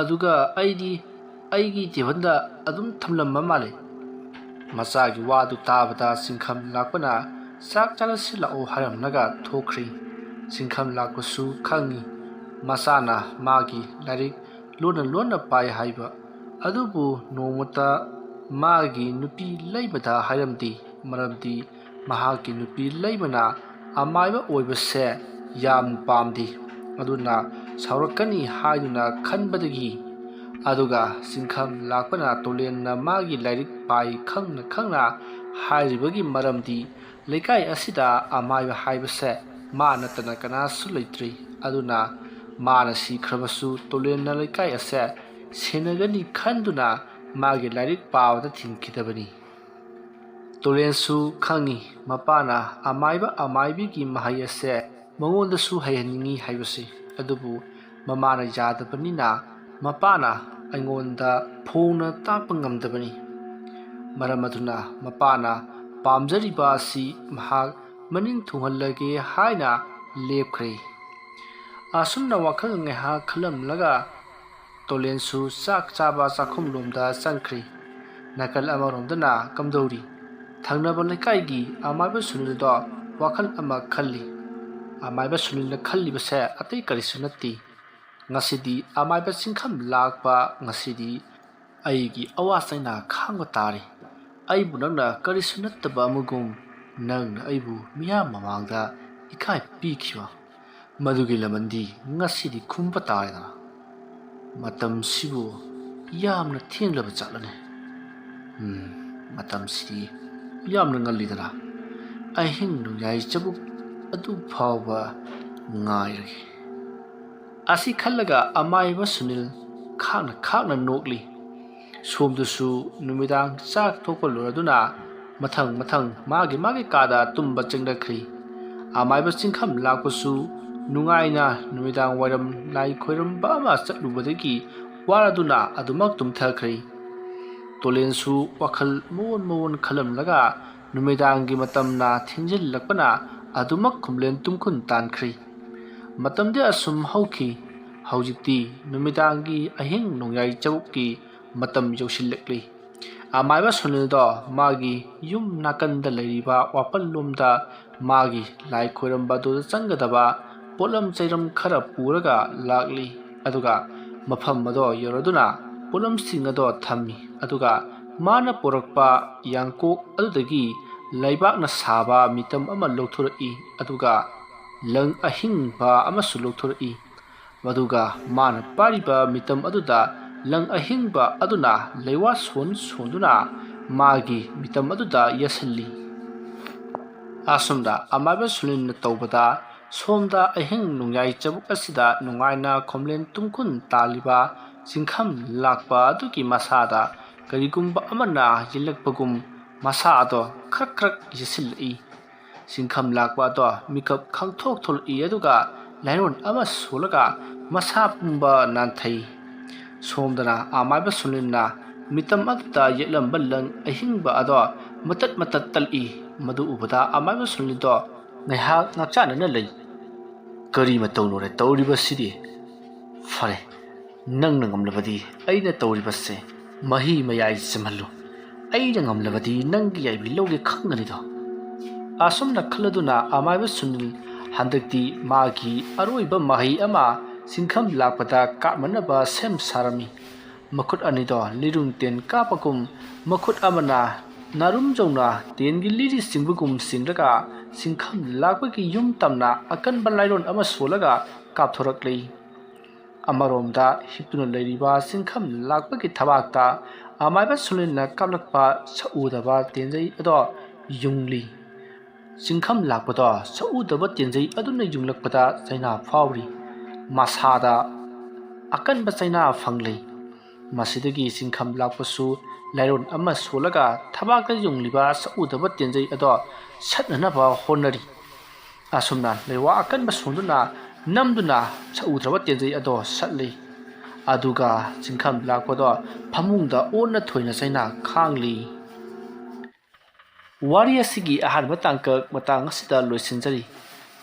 ꯑꯗꯨꯒ ꯑꯩꯗꯤ ꯑꯩꯒꯤ ꯇꯦꯕꯜꯗ ꯑꯗꯨꯝ ꯊꯝꯂꯝꯕ ꯃꯥꯜꯂꯤ꯫" ꯃꯆꯥꯒꯤ ꯋꯥꯗꯨ ꯇꯥꯕꯗ ꯆꯤꯡꯈꯝ ꯂꯥꯛꯄꯅ ꯆꯥꯛ ꯆꯥꯔꯁꯤ ꯂꯥꯛꯑꯣ ꯍꯥꯏꯔꯝꯂꯒ ꯊꯣꯛꯈ꯭ꯔꯤ꯫ ꯆꯤꯡꯈꯝ ꯂꯥꯛꯄꯁꯨ ꯈꯪꯉꯤ ꯃꯆꯥꯅ ꯃꯥꯒꯤ ꯂꯥꯏꯔꯤꯛ ꯂꯣꯟꯅ ꯂꯣꯟꯅ ꯄꯥꯏ ꯍꯥꯏꯕ꯫ ꯑꯗꯨꯕꯨ ꯅꯣꯡꯃꯇ ꯃꯥꯒꯤ ꯅꯨꯄꯤ ꯂꯩꯃꯗ ꯍꯥꯏꯔꯝꯗꯦ, ꯃꯔꯝꯗꯤ ꯃꯍꯥꯛꯀꯤ ꯅꯨꯄꯤ ꯂꯩꯃꯅ ꯑꯃꯥꯏꯕ ꯑꯣꯏꯕꯁꯦ ꯌꯥꯝ ꯄꯥꯝꯗꯦ, ꯑꯗꯨꯅ ꯁꯥꯎꯔꯛꯀꯅꯤ ꯍꯥꯏꯗꯨꯅ ꯈꯟꯕꯗꯒꯤ꯫ ꯑꯗꯨꯒ ꯆꯤꯡꯈꯝ ꯂꯥꯛꯄꯅ ꯇꯣꯂꯦꯟꯅ ꯃꯥꯒꯤ ꯂꯥꯏꯔꯤꯛ ꯄꯥꯏ ꯈꯪꯅ ꯈꯪꯅ ꯍꯥꯏꯔꯤꯕꯒꯤ ꯃꯔꯝꯗꯤ ꯂꯩꯀꯥꯏ ꯑꯁꯤꯗ ꯑꯃꯥꯏꯕ ꯍꯥꯏꯕꯁꯦ ꯃꯥ ꯅꯠꯇꯅ ꯀꯅꯥꯁꯨ ꯂꯩꯇ꯭ꯔꯤ꯫ ꯑꯗꯨꯅ ꯃꯥꯅ ꯁꯤꯈ꯭ꯔꯕꯁꯨ ꯇꯣꯂꯦꯟꯅ ꯂꯩꯀꯥꯏ ꯑꯁꯦ ꯁꯦꯟꯅꯒꯅꯤ ꯈꯟꯗꯨꯅ ꯃꯥꯒꯤ ꯂꯥꯏꯔꯤꯛ ꯄꯥꯕꯗ ꯊꯤꯡꯈꯤꯗꯕꯅꯤ꯫ ꯇꯣꯂꯦꯟꯁꯨ ꯈꯪꯉꯤ ꯃꯄꯥꯅ ꯑꯃꯥꯏꯕ ꯑꯃꯥꯏꯕꯤꯒꯤ ꯃꯍꯩ ꯑꯁꯦ ꯃꯉꯣꯟꯗꯁꯨ ꯍꯩꯍꯟꯅꯤꯡꯉꯤ ꯍꯥꯏꯕꯁꯤ꯫ ꯑꯗꯨꯕꯨ ꯃꯃꯥꯅ ꯌꯥꯗꯕꯅꯤꯅ ꯃꯄꯥꯅ ꯑꯩꯉꯣꯟꯗ ꯐꯣꯡꯅ ꯇꯥꯛꯄ ꯉꯝꯗꯕꯅꯤ꯫ ꯃꯔꯝ ꯑꯗꯨꯅ ꯃꯄꯥꯅ ꯄꯥꯝꯖꯔꯤꯕ ꯑꯁꯤ ꯃꯍꯥꯛ ꯃꯅꯤꯡ ꯊꯨꯡꯍꯜꯂꯒꯦ ꯍꯥꯏꯅ ꯂꯦꯞꯈ꯭ꯔꯦ꯫ ꯑꯁꯨꯝꯅ ꯋꯥꯈꯜ ꯉꯥꯏꯍꯥꯛ ꯈꯜꯂꯝꯂꯒ ꯇꯣꯂꯦꯟꯁꯨ ꯆꯥꯛ ꯆꯥꯕ ꯆꯥꯛꯈꯨꯝꯂꯣꯝꯗ ꯆꯪꯈ꯭ꯔꯦ꯫ ꯅꯥꯀꯜ ꯑꯃꯔꯣꯝꯗꯅ ꯀꯝꯗꯧꯔꯤ? ꯊꯪꯅꯕ ꯂꯩꯀꯥꯏꯒꯤ ꯑꯃꯥꯏꯕ ꯁꯨꯅꯤꯜꯗꯣ ꯋꯥꯈꯜ ꯑꯃ ꯈꯜꯂꯤ꯫ ꯑꯃꯥꯏꯕ ꯁꯨꯅꯤꯜꯅ ꯈꯜꯂꯤꯕꯁꯦ ꯑꯇꯩ ꯀꯔꯤꯁꯨ ꯅꯠꯇꯦ꯫ ꯉꯁꯤꯗꯤ ꯑꯃꯥꯏꯕ ꯆꯤꯡꯈꯝ ꯂꯥꯛꯄ, ꯉꯁꯤꯗꯤ ꯑꯩꯒꯤ ꯑꯋꯥ ꯆꯩꯅꯥ ꯈꯥꯡꯕ ꯇꯥꯔꯦ꯫ ꯑꯩꯕꯨ ꯅꯪꯅ ꯀꯔꯤꯁꯨ ꯅꯠꯇꯕ ꯑꯃꯒꯨꯝ ꯅꯪꯅ ꯑꯩꯕꯨ ꯃꯤꯌꯥꯝ ꯃꯃꯥꯡꯗ ꯏꯀꯥꯏ ꯄꯤꯈꯤꯕ, ꯃꯗꯨꯒꯤ ꯂꯃꯟꯗꯤ ꯉꯁꯤꯗꯤ ꯈꯨꯝꯕ ꯇꯥꯔꯦꯗꯅ꯫ ꯃꯇꯝꯁꯤꯕꯨ ꯌꯥꯝꯅ ꯊꯦꯡꯂꯕ ꯖꯥꯠꯂꯅꯦ? ꯎꯝ, ꯃꯇꯝꯁꯤꯗꯤ ꯌꯥꯝꯅ ꯉꯜꯂꯤꯗꯅ꯫ ꯑꯍꯤꯡ ꯅꯣꯡꯌꯥꯏ ꯆꯕꯨꯛ ꯑꯗꯨ ꯐꯥꯎꯕ ꯉꯥꯏꯔꯒꯦ꯫ ꯑꯁꯤ ꯈꯜꯂꯒ ꯑꯃꯥꯏꯕ ꯁꯨꯅꯤꯜ ꯈꯥꯛꯅ ꯈꯥꯛꯅ ꯅꯣꯛꯂꯤ꯫ ꯁꯣꯝꯗꯁꯨ ꯅꯨꯃꯤꯗꯥꯡ ꯆꯥꯛ ꯊꯣꯛꯄ ꯂꯣꯏꯔꯗꯨꯅ ꯃꯊꯪ ꯃꯊꯪ ꯃꯥꯒꯤ ꯃꯥꯒꯤ ꯀꯥꯗ ꯇꯨꯝꯕ ꯆꯪꯅꯈ꯭ꯔꯤ꯫ ꯑꯃꯥꯏꯕ ꯆꯤꯡꯈꯝ ꯂꯥꯛꯄꯁꯨ ꯅꯨꯡꯉꯥꯏꯅ ꯅꯨꯃꯤꯗꯥꯡ ꯋꯥꯏꯔꯝ ꯂꯥꯏ ꯈꯣꯏꯔꯝꯕ ꯑꯃ ꯆꯠꯂꯨꯕꯗꯒꯤ ꯋꯥꯔꯗꯨꯅ ꯑꯗꯨꯃꯛ ꯇꯨꯝꯊꯈ꯭ꯔꯤ꯫ ꯇꯣꯂꯦꯟꯁꯨ ꯋꯥꯈꯜ ꯃꯑꯣꯟ ꯃꯑꯣꯟ ꯈꯜꯂꯝꯂꯒ ꯅꯨꯃꯤꯗꯥꯡꯒꯤ ꯃꯇꯝꯅ ꯊꯦꯡꯖꯤꯜꯂꯛꯄꯅ ꯑꯗꯨꯃꯛ ꯈꯨꯝꯂꯦꯟ ꯇꯨꯝꯈꯨꯟ ꯇꯥꯟꯈ꯭ꯔꯤ꯫ ꯃꯇꯝꯗꯤ ꯑꯁꯨꯝ ꯍꯧꯈꯤ꯫ ꯍꯧꯖꯤꯛꯇꯤ ꯅꯨꯃꯤꯗꯥꯡꯒꯤ ꯑꯍꯤꯡ ꯅꯣꯡꯌꯥꯏ ꯆꯕꯨꯛꯀꯤ ꯃꯇꯝ ꯌꯧꯁꯤꯜꯂꯛꯂꯤ꯫ ꯑꯃꯥꯏꯕ ꯁꯨꯅꯤꯜꯗꯣ ꯃꯥꯒꯤ ꯌꯨꯝ ꯅꯥꯀꯟꯗ ꯂꯩꯔꯤꯕ ꯋꯥꯄꯜꯂꯣꯝꯗ ꯃꯥꯒꯤ ꯂꯥꯏ ꯈꯣꯏꯔꯝꯕ ꯑꯗꯨꯗ ꯆꯪꯒꯗꯕ ꯄꯣꯠꯂꯝ ꯆꯩꯔꯝ ꯈꯔ ꯄꯨꯔꯒ ꯂꯥꯛꯂꯤ꯫ ꯑꯗꯨꯒ ꯃꯐꯝ ꯑꯗꯣ ꯌꯧꯔꯗꯨꯅ ꯄꯣꯠꯂꯝꯁꯤꯡ ꯑꯗꯣ ꯊꯝꯃꯤ꯫ ꯑꯗꯨꯒ ꯃꯥꯅ ꯄꯨꯔꯛꯄ ꯌꯥꯡꯀꯣꯛ ꯑꯗꯨꯗꯒꯤ ꯂꯩꯕꯥꯛꯅ ꯁꯥꯕ ꯃꯤꯇꯝ ꯑꯃ ꯂꯧꯊꯣꯔꯛꯏ꯫ ꯑꯗꯨꯒ ꯂꯪ ꯑꯍꯤꯡꯕ ꯑꯃꯁꯨ ꯂꯧꯊꯣꯔꯛꯏ꯫ ꯃꯗꯨꯒ ꯃꯥꯅ ꯄꯥꯏꯔꯤꯕ ꯃꯤꯇꯝ ꯑꯗꯨꯗ ꯂꯪ ꯑꯍꯤꯡꯕ ꯑꯗꯨꯅ ꯂꯩꯋꯥ ꯁꯣꯟ ꯁꯣꯟꯗꯨꯅ ꯃꯥꯒꯤ ꯃꯤꯇꯝ ꯑꯗꯨꯗ ꯌꯦꯁꯤꯜꯂꯤ꯫ ꯑꯁꯨꯝꯅ ꯑꯃꯥꯏꯕ ꯁꯨꯅꯤꯜꯅ ꯇꯧꯕꯗ ꯁꯣꯝꯗ ꯑꯍꯤꯡ ꯅꯣꯡꯌꯥꯏ ꯆꯕꯨꯛ ꯑꯁꯤꯗ ꯅꯨꯡꯉꯥꯏꯅ ꯈꯣꯝꯂꯦꯟ ꯇꯨꯝꯈꯨꯟ ꯇꯥꯜꯂꯤꯕ ꯆꯤꯡꯈꯝ ꯂꯥꯛꯄ ꯑꯗꯨꯒꯤ ꯃꯁꯥꯗ ꯀꯔꯤꯒꯨꯝꯕ ꯑꯃꯅ ꯌꯦꯜꯂꯛꯄꯒꯨꯝ ꯃꯁꯥ ꯑꯗꯣ ꯈ꯭ꯔꯛ ꯈ꯭ꯔꯛ ꯌꯦꯁꯤꯜꯂꯛꯏ꯫ ꯆꯤꯡꯈꯝ ꯂꯥꯛꯄ ꯑꯗꯣ ꯃꯤꯀꯞ ꯈꯪꯊꯣꯛ ꯊꯣꯛꯂꯛꯏ꯫ ꯑꯗꯨꯒ ꯂꯥꯏꯔꯣꯟ ꯑꯃ ꯁꯣꯜꯂꯒ ꯃꯁꯥ ꯄꯨꯝꯕ ꯅꯥꯟꯊꯩ꯫ ꯁꯣꯝꯗꯅ ꯑꯃꯥꯏꯕ ꯁꯨꯅꯤꯜꯅ ꯃꯤꯇꯝ ꯑꯗꯨꯗ ꯌꯦꯛꯂꯝꯕ ꯂꯪ ꯑꯍꯤꯡꯕ ꯑꯗꯣ ꯃꯇꯠ ꯃꯇꯠ ꯇꯠꯂꯛꯏ꯫ ꯃꯗꯨ ꯎꯕꯗ ꯑꯃꯥꯏꯕ ꯁꯨꯅꯤꯜꯗꯣ ꯉꯥꯏꯍꯥꯛ ꯉꯥꯛꯆꯥꯟꯅꯅ ꯂꯩ꯫ "ꯀꯔꯤ ꯃꯇꯧꯅꯣꯅꯦ ꯇꯧꯔꯤꯕꯁꯤꯗꯤ? ꯐꯔꯦ, ꯅꯪꯅ ꯉꯝꯂꯕꯗꯤ ꯑꯩꯅ ꯇꯧꯔꯤꯕꯁꯦ ꯃꯍꯤ ꯃꯌꯥꯏ ꯆꯝꯍꯜꯂꯨ꯫ ꯑꯩꯅ ꯉꯝꯂꯕꯗꯤ ꯅꯪꯒꯤ ꯌꯥꯏꯕꯤ ꯂꯧꯒꯦ ꯈꯪꯒꯅꯤꯗꯣ꯫" ꯑꯁꯨꯝꯅ ꯈꯜꯂꯗꯨꯅ ꯑꯃꯥꯏꯕ ꯁꯨꯅꯤꯜ ꯍꯟꯗꯛꯇꯤ ꯃꯥꯒꯤ ꯑꯔꯣꯏꯕ ꯃꯍꯩ ꯑꯃ ꯆꯤꯡꯈꯝ ꯂꯥꯛꯄꯗ ꯀꯥꯞꯃꯟꯅꯕ ꯁꯦꯝ ꯁꯥꯔꯝꯃꯤ꯫ ꯃꯈꯨꯠ ꯑꯅꯤꯗꯣ ꯂꯤꯔꯨꯡ ꯇꯦꯟ ꯀꯥꯞꯄꯒꯨꯝ ꯃꯈꯨꯠ ꯑꯃꯅ ꯅꯥꯔꯨꯝꯖꯧꯅ ꯇꯦꯟꯒꯤ ꯂꯤꯔꯤ ꯆꯤꯡꯕꯒꯨꯝ ꯆꯤꯡꯂꯒ ꯆꯤꯡꯈꯝ ꯂꯥꯛꯄꯒꯤ ꯌꯨꯝ ꯇꯝꯅ ꯑꯀꯟꯕ ꯂꯥꯏꯔꯣꯟ ꯑꯃ ꯁꯣꯜꯂꯒ ꯀꯥꯞꯊꯣꯔꯛꯂꯤ꯫ ꯑꯃꯔꯣꯝꯗ ꯍꯤꯞꯇꯨꯅ ꯂꯩꯔꯤꯕ ꯆꯤꯡꯈꯝ ꯂꯥꯛꯄꯒꯤ ꯊꯕꯥꯛꯇ ꯑꯃꯥꯏꯕ ꯁꯨꯅꯤꯜꯅ ꯀꯥꯞꯂꯛꯄ ꯁꯛꯎꯗꯕ ꯇꯦꯟꯖꯩ ꯑꯗꯣ ꯌꯨꯡꯂꯤ꯫ ꯆꯤꯡꯈꯝ ꯂꯥꯛꯄꯗꯣ ꯁꯛꯎꯗꯕ ꯇꯦꯟꯖꯩ ꯑꯗꯨꯅ ꯌꯨꯡꯂꯛꯄꯗ ꯆꯩꯅꯥ ꯐꯥꯎꯔꯤ꯫ ꯃꯁꯥꯗ ꯑꯀꯟꯕ ꯆꯩꯅꯥ ꯐꯪꯂꯤ꯫ ꯃꯁꯤꯗꯒꯤ ꯆꯤꯡꯈꯝ ꯂꯥꯛꯄꯁꯨ ꯂꯥꯏꯔꯣꯟ ꯑꯃ ꯁꯣꯜꯂꯒ ꯊꯕꯥꯛꯇ ꯌꯨꯡꯂꯤꯕ ꯁꯛꯎꯗꯕ ꯇꯦꯟꯖꯩ ꯑꯗꯣ ꯁꯠꯅꯅꯕ ꯍꯣꯠꯅꯔꯤ꯫ ꯑꯁꯨꯝꯅ ꯂꯩꯋꯥ ꯑꯀꯟꯕ ꯁꯣꯟꯗꯨꯅ ꯅꯝꯗꯨꯅ ꯁꯛꯎꯗ꯭ꯔꯕ ꯇꯦꯟꯖꯩ ꯑꯗꯣ ꯁꯠꯂꯤ꯫ ꯑꯗꯨꯒ ꯆꯤꯡꯈꯝ ꯂꯥꯛꯄꯗꯣ ꯐꯃꯨꯡꯗ ꯑꯣꯟꯅ ꯊꯣꯏꯅ ꯆꯩꯅꯥ ꯈꯥꯡꯂꯤ꯫ ꯋꯥꯔꯤ ꯑꯁꯤꯒꯤ ꯑꯍꯥꯟꯕ ꯇꯥꯡꯀꯛ ꯃꯇꯥꯡ ꯑꯁꯤꯗ ꯂꯣꯏꯁꯤꯟꯖꯔꯤ꯫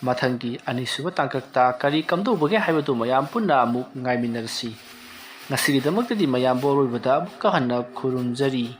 ꯃꯊꯪꯒꯤ ꯑꯅꯤꯁꯨꯕ ꯇꯥꯡꯀꯛꯇ ꯀꯔꯤ ꯀꯝꯗꯧꯕꯒꯦ ꯍꯥꯏꯕꯗꯨ ꯃꯌꯥꯝ ꯄꯨꯟꯅ ꯑꯃꯨꯛ ꯉꯥꯏꯃꯤꯟꯅꯔꯁꯤ꯫ ꯉꯁꯤꯒꯤꯗꯃꯛꯇꯗꯤ ꯃꯌꯥꯝꯕꯨ ꯑꯔꯣꯏꯕꯗ ꯑꯃꯨꯛꯀ ꯍꯟꯅ ꯈꯨꯔꯨꯝꯖꯔꯤ꯫